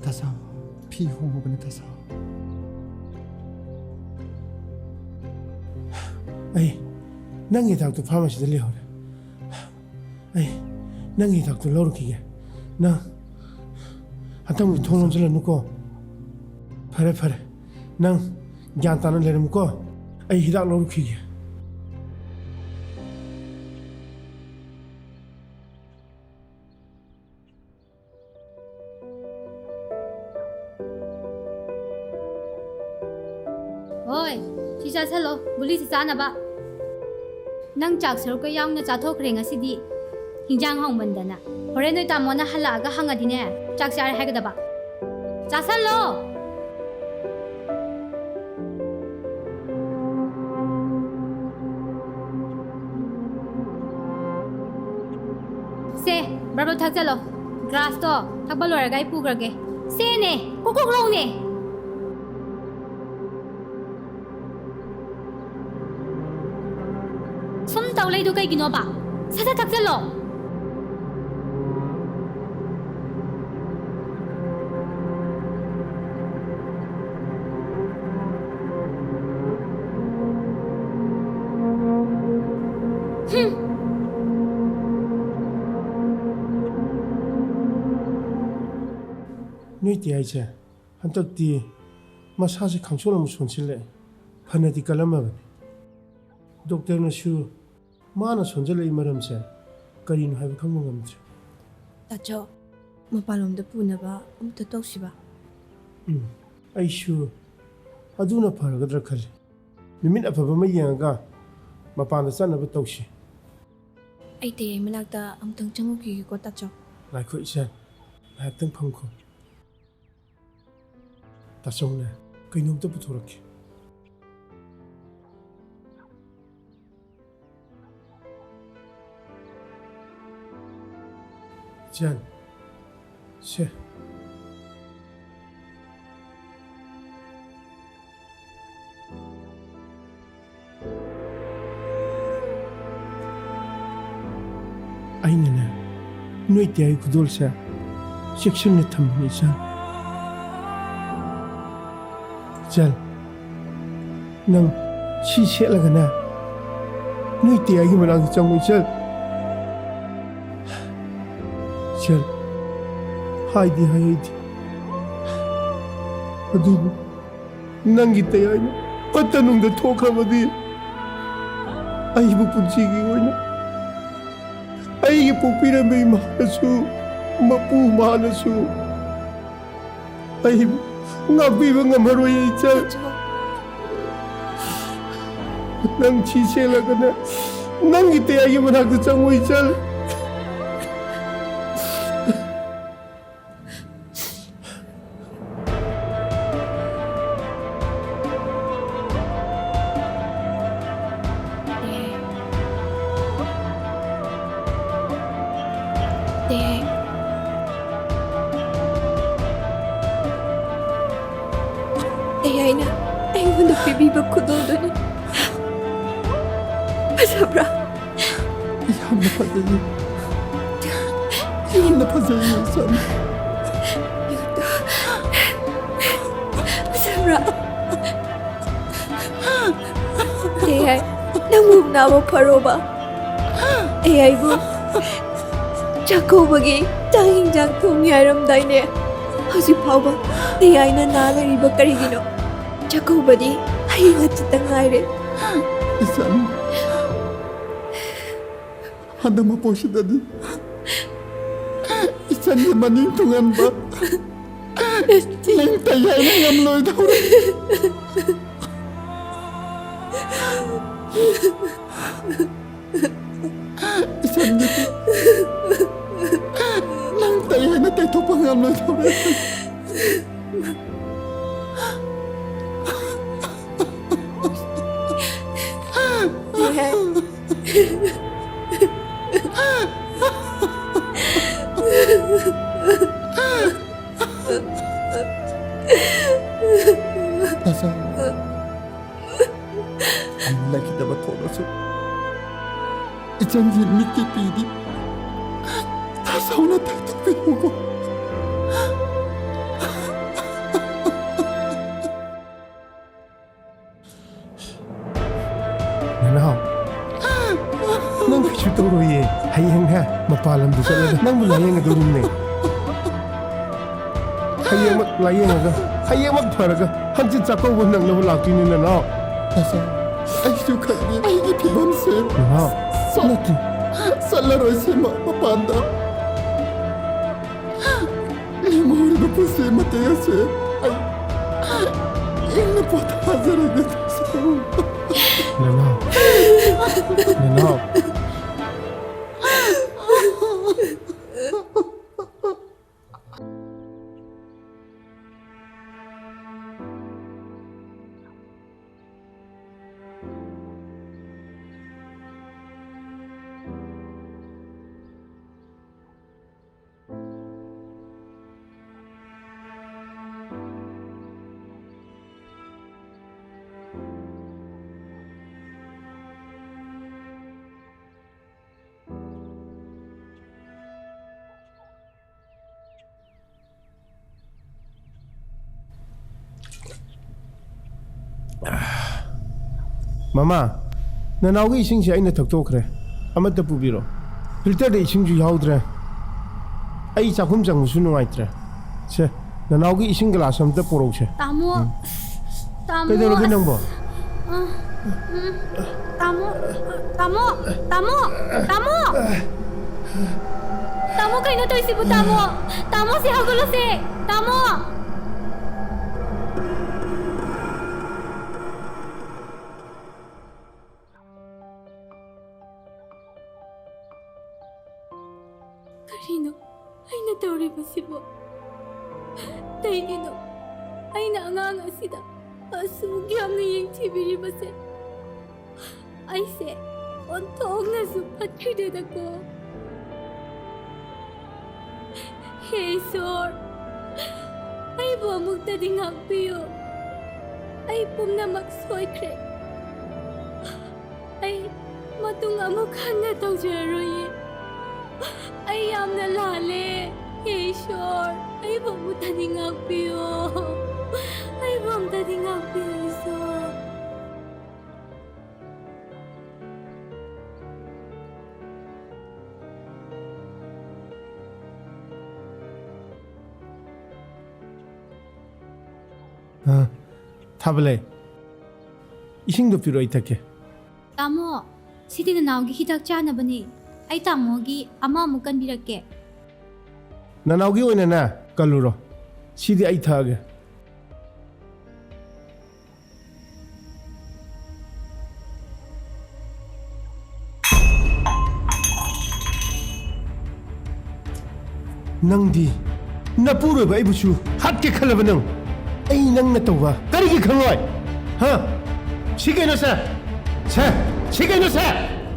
ꯇꯥꯆꯧ, ꯐꯤ ꯍꯣꯡꯉꯨꯕꯅꯦ, ꯇꯥꯆꯧ꯫ ꯑꯩ ꯅꯪꯒꯤ ꯍꯤꯗꯥꯛꯇꯨ ꯐꯥꯔꯃꯥꯁꯤꯗ ꯂꯩꯍꯧꯔꯦ꯫ ꯑꯩ ꯅꯪꯒꯤ ꯍꯤꯗꯥꯛꯇꯨ ꯂꯧꯔꯨꯈꯤꯒꯦ꯫ ꯅꯪ ꯍꯟꯇꯪꯗꯤ ꯊꯣꯡ ꯂꯣꯟꯁꯤꯜꯂꯅꯨꯀꯣ꯫ ꯐꯔꯦ, ꯐꯔꯦ꯫ ꯅꯪ ꯒ꯭ꯌꯥꯟ ꯇꯥꯅ ꯂꯩꯔꯝꯃꯨꯀꯣ꯫ ꯑꯩ ꯍꯤꯗꯥꯛ ꯂꯧꯔꯨꯈꯤꯒꯦ꯫ ꯍꯣꯏ, ꯁꯤ ꯆꯥꯁꯜꯂꯣ, ꯒꯨꯂꯤꯁꯤ ꯆꯥꯅꯕ꯫ ꯅꯪ ꯆꯥꯛ ꯁꯔꯨꯛꯀ ꯌꯥꯎꯅ ꯆꯥꯊꯣꯛꯈ꯭ꯔꯦ ꯉꯁꯤꯗꯤ꯫ ꯍꯤꯟꯖꯥꯡ ꯍꯥꯎꯃꯟꯗꯅ꯫ ꯍꯣꯔꯦꯟ ꯅꯣꯏ ꯇꯥꯃꯣꯅ ꯍꯜꯂꯛꯑꯒ ꯍꯪꯉꯗꯤꯅꯦ, ꯆꯥꯛ ꯆꯥꯔꯦ ꯍꯥꯏꯒꯗꯕ꯫ ꯆꯥꯁꯜꯂꯣ! ꯁꯦ, ꯕꯔꯕꯔ ꯊꯛꯆꯜꯂꯣ꯫ ꯒ꯭ꯂꯥꯁꯇꯣ ꯊꯛꯄ ꯂꯣꯏꯔꯒ ꯑꯩ ꯄꯨꯈ꯭ꯔꯒꯦ꯫ ꯁꯦꯅꯦ, ꯀꯣꯛ ꯀꯣꯛ ꯂꯧꯅꯦ꯫ ꯁꯨꯝ ꯇꯧ ꯂꯩꯗꯣ ꯀꯩꯒꯤꯅꯣꯕ? ꯁꯠ ꯁꯠ ꯊꯛꯆꯜꯂꯣ꯫ ꯍꯨꯝ꯫ ꯅꯣꯏ ꯇꯤꯌꯥꯏꯁꯦ ꯍꯟꯗꯛꯇꯤ ꯃꯁꯥꯁꯦ ꯈꯪꯁꯣꯟ ꯑꯃ ꯁꯣꯟꯁꯤꯜꯂꯛꯑꯦ꯫ ꯐꯅꯗꯤ ꯀꯜꯂꯝꯃꯕꯅꯤ꯫ ꯗꯣꯛꯇꯔꯅꯁꯨ ꯃꯥꯅ ꯁꯣꯟꯖꯜꯂꯛꯏ ꯃꯔꯝꯁꯦ ꯀꯔꯤꯅꯣ ꯍꯥꯏꯕ ꯈꯪꯕ ꯉꯝꯗ꯭ꯔꯦ꯫ ꯇꯥꯆꯧ, ꯃꯄꯥꯟꯂꯣꯝꯗ ꯄꯨꯅꯕ ꯑꯃꯨꯛꯇ ꯇꯧꯁꯤꯕ? ꯎꯝ, ꯑꯩꯁꯨ ꯑꯗꯨꯅ ꯐꯔꯒꯗ꯭ꯔꯥ ꯈꯜꯂꯤ꯫ ꯅꯨꯃꯤꯠ ꯑꯐꯕ ꯑꯃ ꯌꯦꯡꯉꯒ ꯃꯄꯥꯟꯗ ꯆꯠꯅꯕ ꯇꯧꯁꯤ꯫ ꯑꯩ ꯇꯌꯥꯏ ꯃꯅꯥꯛꯇ ꯑꯃꯨꯛꯇꯪ ꯆꯪꯉꯨꯈꯤꯒꯦꯀꯣ, ꯇꯥꯆꯧ꯫ ꯉꯥꯏꯈꯣ ꯏꯆꯟ, ꯉꯥꯏꯍꯥꯛꯇꯪ ꯐꯝꯈꯣ꯫ ꯇꯥꯆꯧꯅꯦ, ꯀꯩꯅꯣꯝꯇ ꯄꯨꯊꯣꯔꯛꯀꯦ꯫ ꯏꯆꯟ, ꯁꯦ꯫ ꯑꯩꯅꯅꯦ, ꯅꯣꯏ ꯇꯌꯥꯏ ꯈꯨꯗꯣꯜꯁꯦ ꯆꯦꯛꯁꯤꯟꯅ ꯊꯝꯕꯅꯤ, ꯏꯆꯟ꯫ ꯏꯆꯟ, ꯅꯪ ꯁꯤ ꯁꯦꯠꯂꯒꯅꯦ, ꯅꯣꯏ ꯇꯌꯥꯏꯒꯤ ꯃꯅꯥꯛꯇ ꯆꯪꯉꯨ, ꯏꯆꯟ꯫ ꯏꯆꯟ, ꯍꯥꯏꯗꯤ ꯍꯥꯏꯍꯩꯗꯦ, ꯑꯗꯨꯕꯨ ꯅꯪꯒꯤ ꯇꯌꯥꯏꯅ ꯐꯠꯇ ꯅꯨꯡꯗ ꯊꯣꯛꯈ꯭ꯔꯕꯗꯤ, ꯑꯩꯕꯨ ꯄꯨꯟꯁꯤꯒꯤ ꯑꯣꯏꯅ ꯑꯩꯒꯤ ꯄꯣꯛꯄꯤꯔꯝꯕ ꯏꯃꯥꯅꯁꯨ, ꯃꯄꯨ ꯃꯥꯅꯁꯨ ꯑꯩꯕꯨ ꯉꯥꯛꯄꯤꯕ ꯉꯝꯃꯔꯣꯏ, ꯏꯆꯟ꯫ ꯅꯪ ꯁꯤ ꯁꯦꯜꯂꯒꯅꯦ, ꯅꯪꯒꯤ ꯇꯌꯥꯏꯒꯤ ꯃꯅꯥꯛꯇ ꯆꯪꯉꯨ, ꯏꯆꯜ꯫ ꯇꯌꯥꯏ꯫ ꯇꯌꯥꯏꯅ ꯑꯩꯉꯣꯟꯗ ꯄꯤꯕꯤꯕ ꯈꯨꯗꯣꯜꯗꯨꯅꯤ꯫ ꯐꯖꯕ꯭ꯔꯥ? ꯌꯥꯝꯅ ꯐꯖꯩꯌꯦ꯫ ꯌꯥꯝꯅ ꯐꯖꯩꯌꯦ, ꯏꯆꯟ꯫ ꯐꯖꯕ꯭ꯔꯥ? ꯇꯌꯥꯏ, ꯅꯪꯕꯨ ꯎꯅꯕ ꯐꯔꯣꯕ꯫ ꯇꯌꯥꯏꯕꯨ ꯆꯥꯛꯀꯧꯕꯒꯤ ꯆꯥꯛ ꯏꯟꯖꯥꯡ ꯊꯣꯡꯉꯤ ꯍꯥꯏꯔꯝꯗꯥꯏꯅꯦ? ꯍꯧꯖꯤꯛ ꯐꯥꯎꯕ ꯇꯌꯥꯏꯅ ꯅꯥ ꯂꯩꯔꯤꯕ ꯀꯔꯤꯒꯤꯅꯣ? ꯆꯥꯛꯀꯧꯕꯗꯤ ꯍꯌꯦꯡ ꯍꯪꯆꯤꯠꯇ ꯉꯥꯏꯔꯦ꯫ ꯏꯆꯟ, ꯍꯟꯗꯛ ꯃꯄꯣꯛꯁꯤꯗꯗꯤ ꯏꯆꯟꯒꯤ ꯃꯅꯤꯡ ꯊꯨꯡꯍꯟꯕ ꯅꯪ ꯇꯌꯥꯏꯅ ꯉꯝꯂꯣꯏꯗꯧꯔꯦ꯫ ꯏꯆꯟꯒꯤꯗꯤ ꯅꯪ ꯇꯌꯥꯏꯅ ꯇꯩꯊꯣꯛꯄ ꯉꯝꯂꯣꯏꯗꯧꯔꯦ꯫ ꯇꯥꯆꯧ, ꯑꯩꯅ ꯂꯩꯈꯤꯗꯕ ꯊꯣꯛꯂꯁꯨ, ꯏꯆꯟꯒꯤ ꯃꯤꯠꯀꯤ ꯄꯤꯗꯤ ꯇꯥꯆꯧꯅ ꯇꯩꯊꯣꯛꯄꯤꯌꯨꯀꯣ꯫ ꯅꯅꯥꯎ, ꯅꯪ ꯀꯩꯁꯨ ꯇꯧꯔꯣꯏꯌꯦ꯫ ꯍꯌꯦꯡꯅꯦ, ꯃꯄꯥꯟ ꯂꯝꯗ ꯆꯠꯂꯒ ꯅꯪꯕꯨ ꯂꯥꯌꯦꯡꯒꯗꯧꯔꯤꯕꯅꯦ꯫ ꯍꯌꯦꯡꯃꯛ ꯂꯥꯌꯦꯡꯉꯒ, ꯍꯌꯦꯡꯃꯛ ꯐꯔꯒ, ꯍꯪꯆꯤꯠ ꯆꯥꯛꯀꯧꯕ ꯅꯪꯅꯕ ꯂꯥꯛꯇꯣꯏꯅꯦ, ꯅꯅꯥꯎ꯫ ꯇꯥꯆꯧ, ꯑꯩꯁꯨ ꯈꯪꯉꯦ ꯑꯩꯒꯤ ꯐꯤꯕꯝꯁꯦ꯫ ꯅꯅꯥꯎ, ꯆꯠ-, ꯅꯠꯇꯦ꯫ ꯆꯠꯂꯔꯣꯏꯁꯦ ꯃ-, ꯃꯄꯥꯟꯗ꯫ ꯂꯦꯝꯍꯧꯔꯤꯕ ꯄꯨꯟꯁꯤ ꯃꯇꯦꯛ ꯑꯁꯦ ꯑꯩ ꯏꯪꯅ ꯄꯣꯊꯥꯖꯔꯒꯦ, ꯇꯥꯆꯧ꯫ ꯅꯅꯥꯎ꯫ ꯅꯅꯥꯎ꯫ ꯃꯃꯥ, ꯅꯅꯥꯎꯒꯤ ꯏꯁꯤꯡꯁꯦ ꯑꯩꯅ ꯊꯛꯇꯣꯛꯈ꯭ꯔꯦ꯫ ꯑꯃꯠꯇ ꯄꯨꯕꯤꯔꯣ꯫ ꯐꯤꯜꯇꯔꯗ ꯏꯁꯤꯡꯁꯨ ꯌꯥꯎꯗ꯭ꯔꯦ꯫ ꯑꯩ ꯆꯥꯛꯈꯨꯝ ꯆꯪꯕꯁꯨ ꯅꯨꯡꯉꯥꯏꯇ꯭ꯔꯦ꯫ ꯁꯦ, ꯅꯅꯥꯎꯒꯤ ꯏꯁꯤꯡ ꯒ꯭ꯂꯥꯁ ꯑꯝꯇ ꯄꯨꯔꯛꯎꯁꯦ꯫ ꯇꯥꯃꯣ, ꯎꯝ꯫ ꯇꯥꯃꯣ, ꯀꯩꯗꯧꯔꯒꯦ ꯑꯁ, ꯅꯪꯕꯣ? ꯑ, ꯎꯝ, ꯇꯥꯃꯣ, ꯇꯥꯃꯣ, ꯇꯥꯃꯣ, ꯇꯥꯃꯣ! ꯇꯥꯃꯣ, ꯀꯩꯅꯣ ꯇꯧꯔꯤꯁꯤꯕꯨ, ꯇꯥꯃꯣ? ꯇꯥꯃꯣ, ꯁꯤ ꯍꯧꯒꯠꯂꯣꯁꯦ, ꯇꯥꯃꯣ! ꯀꯔꯤꯅꯣ ꯑꯩꯅ ꯇꯧꯔꯤꯕꯁꯤꯕꯨ? ꯀꯩꯒꯤꯅꯣ ꯑꯩꯅ ꯑꯉꯥꯡ ꯑꯁꯤꯗ ꯑꯁꯨꯛ ꯌꯥꯝꯅ ꯌꯦꯡꯊꯤꯕꯤꯔꯤꯕꯁꯦ? ꯑꯩꯁꯦ ꯑꯣꯟꯊꯣꯛꯅꯁꯨ ꯐꯠꯈꯤꯗꯦꯗꯀꯣ꯫ ꯍꯦ ꯏꯁꯣꯔ, ꯑꯩꯕꯨ ꯑꯃꯨꯛꯇꯗꯤ ꯉꯥꯛꯄꯤꯌꯨ꯫ ꯑꯩ ꯄꯨꯝꯅꯃꯛ ꯁꯣꯏꯈ꯭ꯔꯦ꯫ ꯑꯩ ꯃꯇꯨꯡ ꯑꯃꯨꯛ ꯍꯟꯅ ꯇꯧꯖꯔꯔꯣꯏꯌꯦ꯫ ꯑꯩ ꯌꯥꯝꯅ ꯂꯥꯜꯂꯦ꯫ ꯍꯦ ꯏꯁꯣꯔ, ꯑꯩꯕꯨ ꯑꯃꯨꯛꯇꯗꯤ ꯉꯥꯛꯄꯤꯌꯨ꯫ ꯑꯩꯕꯨ ꯑꯃꯨꯛꯇꯗꯤ ꯉꯥꯛꯄꯤꯌꯨ, ꯏꯁꯣꯔ꯫ ꯑ, ꯊꯥꯕꯂꯩ, ꯏꯁꯤꯡꯗꯣ ꯄꯤꯔꯛꯑꯣ, ꯑꯩ ꯊꯛꯀꯦ꯫ ꯇꯥꯃꯣ, ꯁꯤꯗꯤ ꯅꯅꯥꯎꯒꯤ ꯍꯤꯗꯥꯛ ꯆꯥꯅꯕꯅꯤ꯫ ꯑꯩ ꯇꯥꯃꯣꯒꯤ ꯑꯃ ꯑꯃꯨꯛ ꯀꯟꯕꯤꯔꯛꯀꯦ꯫ ꯅꯅꯥꯎꯒꯤ ꯑꯣꯏꯅꯅꯦ, ꯀꯜꯂꯨꯔꯣ꯫ ꯁꯤꯗꯤ ꯑꯩ ꯊꯛꯑꯒꯦ꯫ ꯅꯪꯗꯤ ꯅꯄꯨꯔꯣꯏꯕ ꯑꯩꯕꯨꯁꯨ ꯍꯥꯠꯀꯦ ꯈꯜꯂꯕ ꯅꯪ? ꯑꯩ ꯅꯪꯅ ꯇꯧꯕ ꯀꯔꯤꯒꯤ ꯈꯪꯂꯣꯏ? ꯍꯥ? ꯁꯤ ꯀꯩꯅꯣ ꯁꯦ? ꯁꯦ, ꯁꯤ ꯀꯩꯅꯣ ꯁꯦ?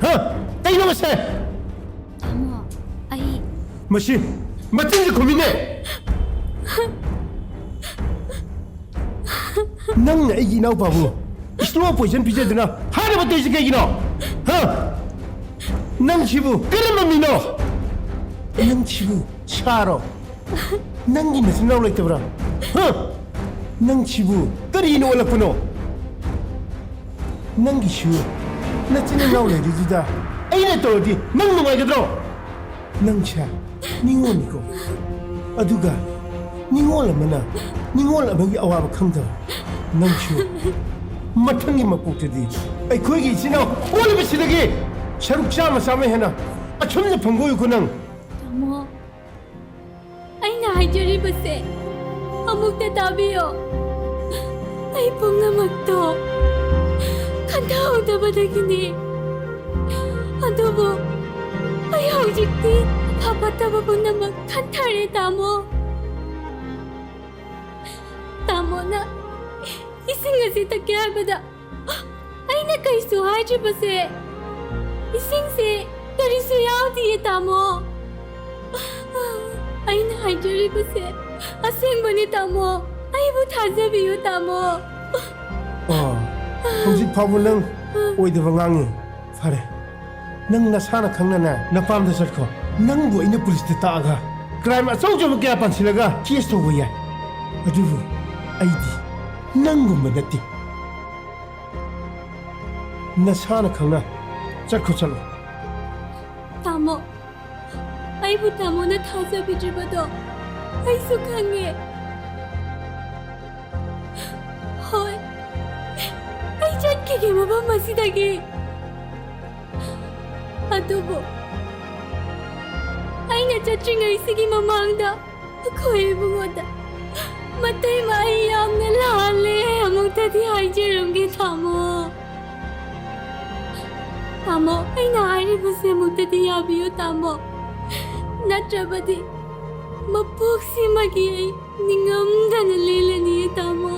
ꯍꯥ? ꯀꯩꯅꯣ ꯁꯦ? ꯇꯥꯃꯣ, ꯑꯩ ꯃꯁꯤ ꯃꯆꯤꯟꯁꯤ ꯈꯨꯝꯃꯤꯅꯦ꯫ ꯅꯪꯅ ꯑꯩꯒꯤ ꯏꯅꯥꯎꯄꯥꯕꯨ slow poison ꯄꯤꯖꯗꯨꯅ ꯍꯥꯠꯅꯕ ꯇꯧꯔꯤꯁꯤ ꯀꯩꯒꯤꯅꯣ? ꯍꯥ? ꯅꯪꯁꯤꯕꯨ ꯀꯔꯝꯕ ꯃꯤꯅꯣ? ꯅꯪꯁꯤꯕꯨ ꯁꯥꯔꯣ? ꯅꯪꯒꯤ ꯅꯆꯤꯟ ꯅꯅꯥꯎ ꯂꯩꯇꯕ꯭ꯔꯥ? ꯍꯥ? ꯅꯪꯁꯤꯕꯨ ꯀꯔꯤꯅ ꯑꯣꯜꯂꯛꯄꯅꯣ? ꯅꯪꯒꯤꯁꯨ ꯅꯆꯤꯟ ꯅꯅꯥꯎ ꯂꯩꯔꯤꯗꯨꯗ ꯑꯩꯅ ꯇꯧꯔꯗꯤ ꯅꯪ ꯅꯨꯡꯉꯥꯏꯒꯗ꯭ꯔꯣ? ꯅꯪꯁꯦ ꯅꯤꯉꯣꯜꯅꯤꯀꯣ꯫ ꯑꯗꯨꯒ ꯅꯤꯉꯣꯜ ꯑꯃꯅ ꯅꯤꯉꯣꯜ ꯑꯃꯒꯤ ꯑꯋꯥꯕ ꯈꯪꯗꯕ ꯅꯪꯁꯨ ꯃꯊꯪꯒꯤ ꯃꯄꯣꯛꯇꯗꯤ ꯑꯩꯈꯣꯏꯒꯤ ꯏꯆꯤꯟ ꯏꯅꯥꯎ ꯑꯣꯜꯂꯤꯕꯁꯤꯗꯒꯤ ꯁꯔꯨꯛ ꯆꯥꯝꯃ ꯆꯥꯝꯃ ꯍꯦꯟꯅ ꯑꯆꯨꯝꯅ ꯐꯪꯕ ꯑꯣꯏꯌꯨꯀꯣ ꯅꯪ꯫ ꯇꯥꯃꯣ, ꯑꯩꯅ ꯍꯥꯏꯖꯔꯤꯕꯁꯦ ꯑꯃꯨꯛꯇ ꯇꯥꯕꯤꯌꯣ꯫ ꯑꯩ ꯄꯨꯝꯅꯃꯛꯇꯣ ꯈꯟꯊꯍꯧꯗꯕꯗꯒꯤꯅꯤ꯫ ꯑꯗꯨꯕꯨ ꯑꯩ ꯍꯧꯖꯤꯛꯇꯤ ꯑꯐ ꯐꯠꯇꯕ ꯄꯨꯝꯅꯃꯛ ꯈꯟꯊꯔꯦ, ꯇꯥꯃꯣ꯫ ꯇꯥꯃꯣꯅ ꯏꯁꯤꯡ ꯑꯁꯤ ꯊꯛꯀꯦ ꯍꯥꯏꯕꯗ ꯑꯩꯅ ꯀꯩꯁꯨ ꯍꯥꯏꯗ꯭ꯔꯤꯕꯁꯦ, ꯏꯁꯤꯡꯁꯦ ꯀꯔꯤꯁꯨ ꯌꯥꯎꯗꯤꯌꯦ, ꯇꯥꯃꯣ꯫ ꯑꯩꯅ ꯍꯥꯏꯖꯔꯤꯕꯁꯦ ꯑꯁꯦꯡꯕꯅꯤ, ꯇꯥꯃꯣ꯫ ꯑꯩꯕꯨ ꯊꯥꯖꯕꯤꯌꯨ, ꯇꯥꯃꯣ꯫ ꯑꯣ, ꯍꯧꯖꯤꯛ ꯐꯥꯎꯕ ꯅꯪ ꯑꯣꯏꯗꯕ ꯉꯥꯡꯉꯤ꯫ ꯐꯔꯦ, ꯅꯪ ꯅꯁꯥꯅ ꯈꯪꯅꯅꯦ ꯅꯄꯥꯝꯗ ꯆꯠꯈꯣ꯫ ꯅꯪꯕꯨ ꯑꯩꯅ ꯄꯨꯂꯤꯁꯇ ꯇꯥꯛꯑꯒ crime ꯑꯆꯧ ꯑꯆꯧꯕ ꯀꯌꯥ ꯄꯥꯟꯁꯤꯜꯂꯒ case ꯇꯧꯕ ꯌꯥꯏ꯫ ꯑꯗꯨꯕꯨ ꯑꯩꯗꯤ ꯅꯪꯒꯨꯝꯕ ꯅꯠꯇꯦ꯫ ꯅꯁꯥꯅ ꯈꯪꯅ ꯆꯠꯈꯣ, ꯆꯠꯂꯣ꯫ ꯇꯥꯃꯣ, ꯑꯩꯕꯨ ꯇꯥꯃꯣꯅ ꯊꯥꯖꯕꯤꯗ꯭ꯔꯤꯕꯗꯣ ꯑꯩꯁꯨ ꯈꯪꯉꯦ꯫ ꯍꯣꯏ, ꯑꯩ ꯆꯠꯈꯤꯒꯦ ꯃꯐꯝ ꯑꯁꯤꯗꯒꯤ꯫ ꯑꯗꯨꯕꯨ ꯑꯩꯅ ꯆꯠꯇ꯭ꯔꯤꯉꯩꯁꯤꯒꯤ ꯃꯃꯥꯡꯗ ꯑꯩꯈꯣꯏ ꯏꯕꯨꯡꯉꯣꯗ ꯃꯇꯩ ꯃꯍꯩ ꯌꯥꯝꯅ ꯂꯥꯜꯂꯦ꯫ ꯑꯃꯨꯛꯇꯗꯤ ꯍꯥꯏꯖꯔꯝꯒꯦ, ꯇꯥꯃꯣ꯫ ꯇꯥꯃꯣ, ꯑꯩꯅ ꯍꯥꯏꯔꯤꯕꯁꯦ ꯑꯃꯨꯛꯇꯗꯤ ꯌꯥꯕꯤꯌꯨ, ꯇꯥꯃꯣ꯫ ꯅꯠꯇ꯭ꯔꯕꯗꯤ ꯃꯄꯣꯛꯁꯤꯃꯒꯤ ꯑꯩ ꯅꯤꯡꯉꯝꯗꯅ ꯂꯦꯜꯂꯅꯤ, ꯇꯥꯃꯣ꯫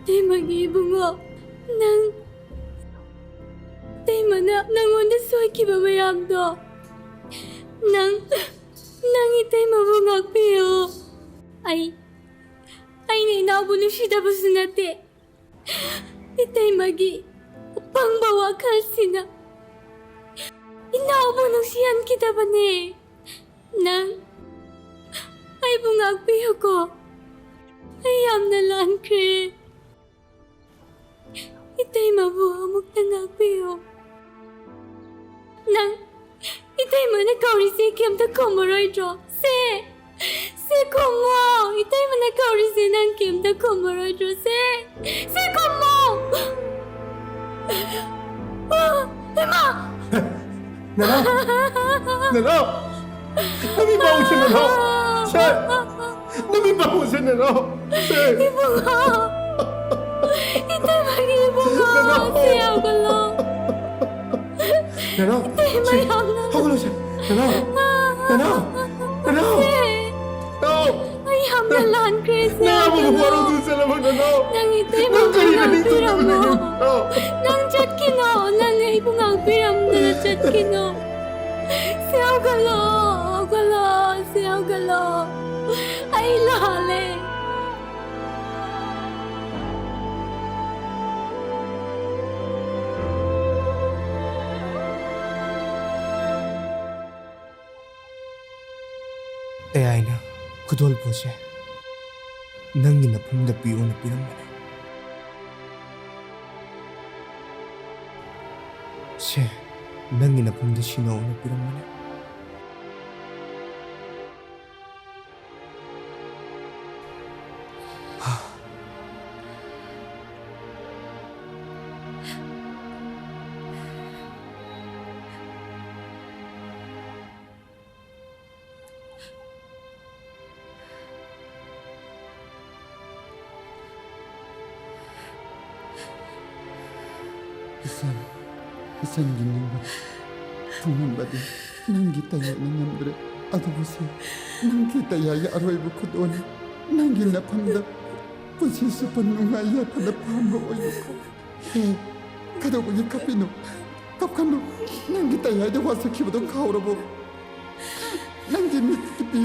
ꯏꯇꯩꯃꯒꯤ ꯏꯕꯨꯡꯉꯣ, ꯅꯪ, ꯏꯇꯩꯃꯅ ꯅꯪꯉꯣꯟꯗ ꯁꯣꯏꯈꯤꯕ ꯃꯌꯥꯝꯗꯣ, ꯅꯪ, ꯅꯪ ꯏꯇꯩꯃꯕꯨ ꯉꯥꯛꯄꯤꯌꯨ꯫ ꯑꯩ, ꯑꯩꯅ ꯏꯅꯥꯎꯕꯨ ꯅꯨꯡꯁꯤꯗꯕꯁꯨ ꯅꯠꯇꯦ꯫ ꯏꯇꯩꯃꯒꯤ ꯑꯄꯪꯕ ꯋꯥꯈꯜꯁꯤꯅ ꯏꯅꯥꯎꯕꯨ ꯅꯨꯡꯁꯤꯍꯟꯈꯤꯗꯕꯅꯦ꯫ ꯅꯪ ꯑꯩꯕꯨ ꯉꯥꯛꯄꯤꯌꯨꯀꯣ꯫ ꯑꯩ ꯌꯥꯝꯅ ꯂꯥꯟꯈ꯭ꯔꯦ꯫ ꯏꯇꯩꯃꯕꯨ ꯑꯃꯨꯛꯇ ꯉꯥꯛꯄꯤꯌꯨ꯫ ꯅꯪ ꯏꯇꯩꯃꯅ ꯀꯧꯔꯤꯁꯦ ꯀꯩꯝꯇ ꯈꯨꯝꯃꯔꯣꯏꯗ꯭ꯔꯣ? ꯁꯦ! ꯁꯦ ꯈꯨꯝꯃꯣ! ꯏꯇꯩꯃꯅ ꯀꯧꯔꯤꯁꯦ ꯅꯪ ꯀꯩꯝꯇ ꯈꯨꯝꯃꯔꯣꯏꯗ꯭ꯔꯣ? ꯁꯦ! ꯁꯦ ꯈꯨꯝꯃꯣ! ꯑ, ꯏꯃꯥ! ꯅꯅꯥꯎ! ꯅꯅꯥꯎ! ꯅꯃꯤꯠ ꯄꯥꯡꯉꯨꯁꯦ, ꯅꯅꯥꯎ! ꯁꯦ! ꯅꯃꯤꯠ ꯄꯥꯡꯉꯨꯁꯦ, ꯅꯅꯥꯎ! ꯁꯦ! ꯏꯕꯨꯡꯉꯣ! ꯏꯇꯩꯃꯒꯤ ꯏꯕꯨꯡꯉꯣ! ꯅꯅꯥꯎ! ꯁꯦ ꯍꯧꯒꯠꯂꯣ! ꯅꯅꯥꯎ! ꯏꯇꯩꯃ ꯁꯦ! ꯌꯥꯝꯅ ꯍꯧꯒꯠꯂꯣ, ꯁꯦ! ꯅꯅꯥꯎ! ꯅꯅꯥꯎ! ꯅꯅꯥꯎ! ꯁꯦ! ꯅꯅꯥꯎ! ꯑꯩ ꯌꯥꯝꯅ ꯂꯥꯟꯈ꯭ꯔꯦ, ꯁꯦ ꯅꯪ ꯑꯃꯨꯛ ꯍꯧꯒꯠꯂꯣ! ꯋꯥꯔꯧꯗꯨꯅ ꯆꯠꯂꯕ, ꯅꯅꯥꯎ! ꯅꯪ ꯏꯇꯩꯃꯕꯨ ꯅꯪ ꯀꯔꯤꯅꯣ ꯅꯤꯡꯊꯧꯗꯕ ꯉꯥꯛꯄꯤꯔꯝꯃꯣ! ꯅꯪꯒꯤ ꯅꯅꯥꯎ? ꯅꯪ ꯆꯠꯈꯤꯅꯣ! ꯅꯪ ꯑꯩꯕꯨ ꯉꯥꯛꯄꯤꯔꯝꯗꯅ ꯆꯠꯈꯤꯅꯣ! ꯁꯦ ꯍꯧꯒꯠꯂꯣ! ꯍꯧꯒꯠꯂꯣ! ꯁꯦ ꯍꯧꯒꯠꯂꯣ! ꯑꯩ ꯂꯥꯜꯂꯦ! ꯇꯌꯥꯏꯅ ꯈꯨꯗꯣꯜꯄꯣꯠꯁꯦ ꯅꯪꯒꯤ ꯅꯐꯝꯗ ꯄꯤꯌꯣꯅ ꯄꯤꯔꯝꯕꯅꯦ꯫ ꯁꯦ, ꯅꯪꯒꯤ ꯅꯐꯝꯗ ꯁꯤꯟꯅꯧꯅ ꯄꯤꯔꯝꯕꯅꯦ꯫ ꯏꯆꯟꯒꯤ ꯅꯤꯡꯕ ꯊꯨꯡꯍꯟꯕꯗꯤ ꯅꯪꯒꯤ ꯇꯌꯥꯏꯅ ꯉꯝꯗ꯭ꯔꯦ꯫ ꯑꯗꯨꯕꯨ ꯁꯤ ꯅꯪꯒꯤ ꯇꯌꯥꯏꯒꯤ ꯑꯔꯣꯏꯕ ꯈꯨꯗꯣꯜꯅꯤ꯫ ꯅꯪꯒꯤ ꯅꯐꯝꯗ ꯄꯨꯟꯁꯤ ꯆꯨꯞꯄ ꯅꯨꯡꯉꯥꯏ ꯌꯥꯏꯐꯅ ꯄꯥꯟꯕ ꯑꯣꯏꯌꯨꯀꯣ꯫ ꯍꯦ, ꯀꯩꯗꯧꯕꯒꯤ ꯀꯞꯄꯤꯅꯣ? ꯀꯞꯀꯅꯨ꯫ ꯅꯪꯒꯤ ꯇꯌꯥꯏꯗ ꯋꯥꯁꯛꯈꯤꯕꯗꯣ ꯀꯥꯎꯔꯕꯣ? ꯅꯪꯒꯤ ꯃꯤꯠꯀꯤ ꯄꯤ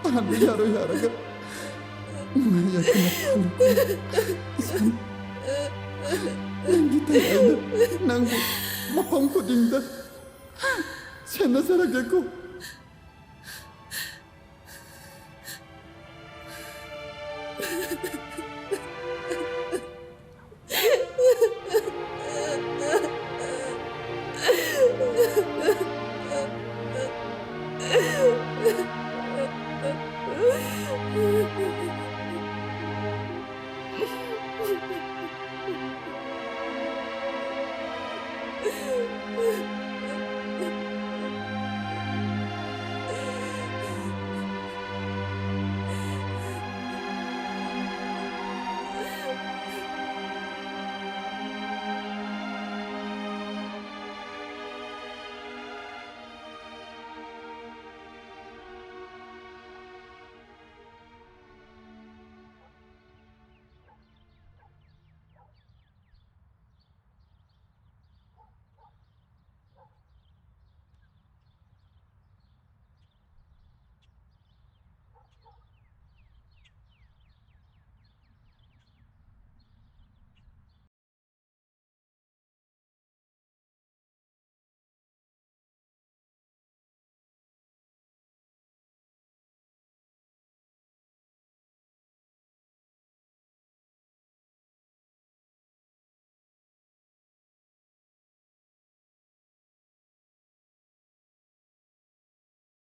ꯄꯥꯟꯕ ꯌꯥꯔꯣꯏ ꯍꯥꯏꯔꯒ ꯅꯨꯡꯉꯥꯏ ꯌꯥꯏꯐꯅ ꯄꯥꯜꯂꯨꯀꯣ꯫ ꯏꯆꯟ, ꯅꯪꯒꯤ ꯇꯌꯥꯏꯅ ꯅꯪꯕꯨ ꯃꯐꯝ ꯈꯨꯗꯤꯡꯗ ꯁꯦꯟꯅꯖꯔꯒꯦꯀꯣ꯫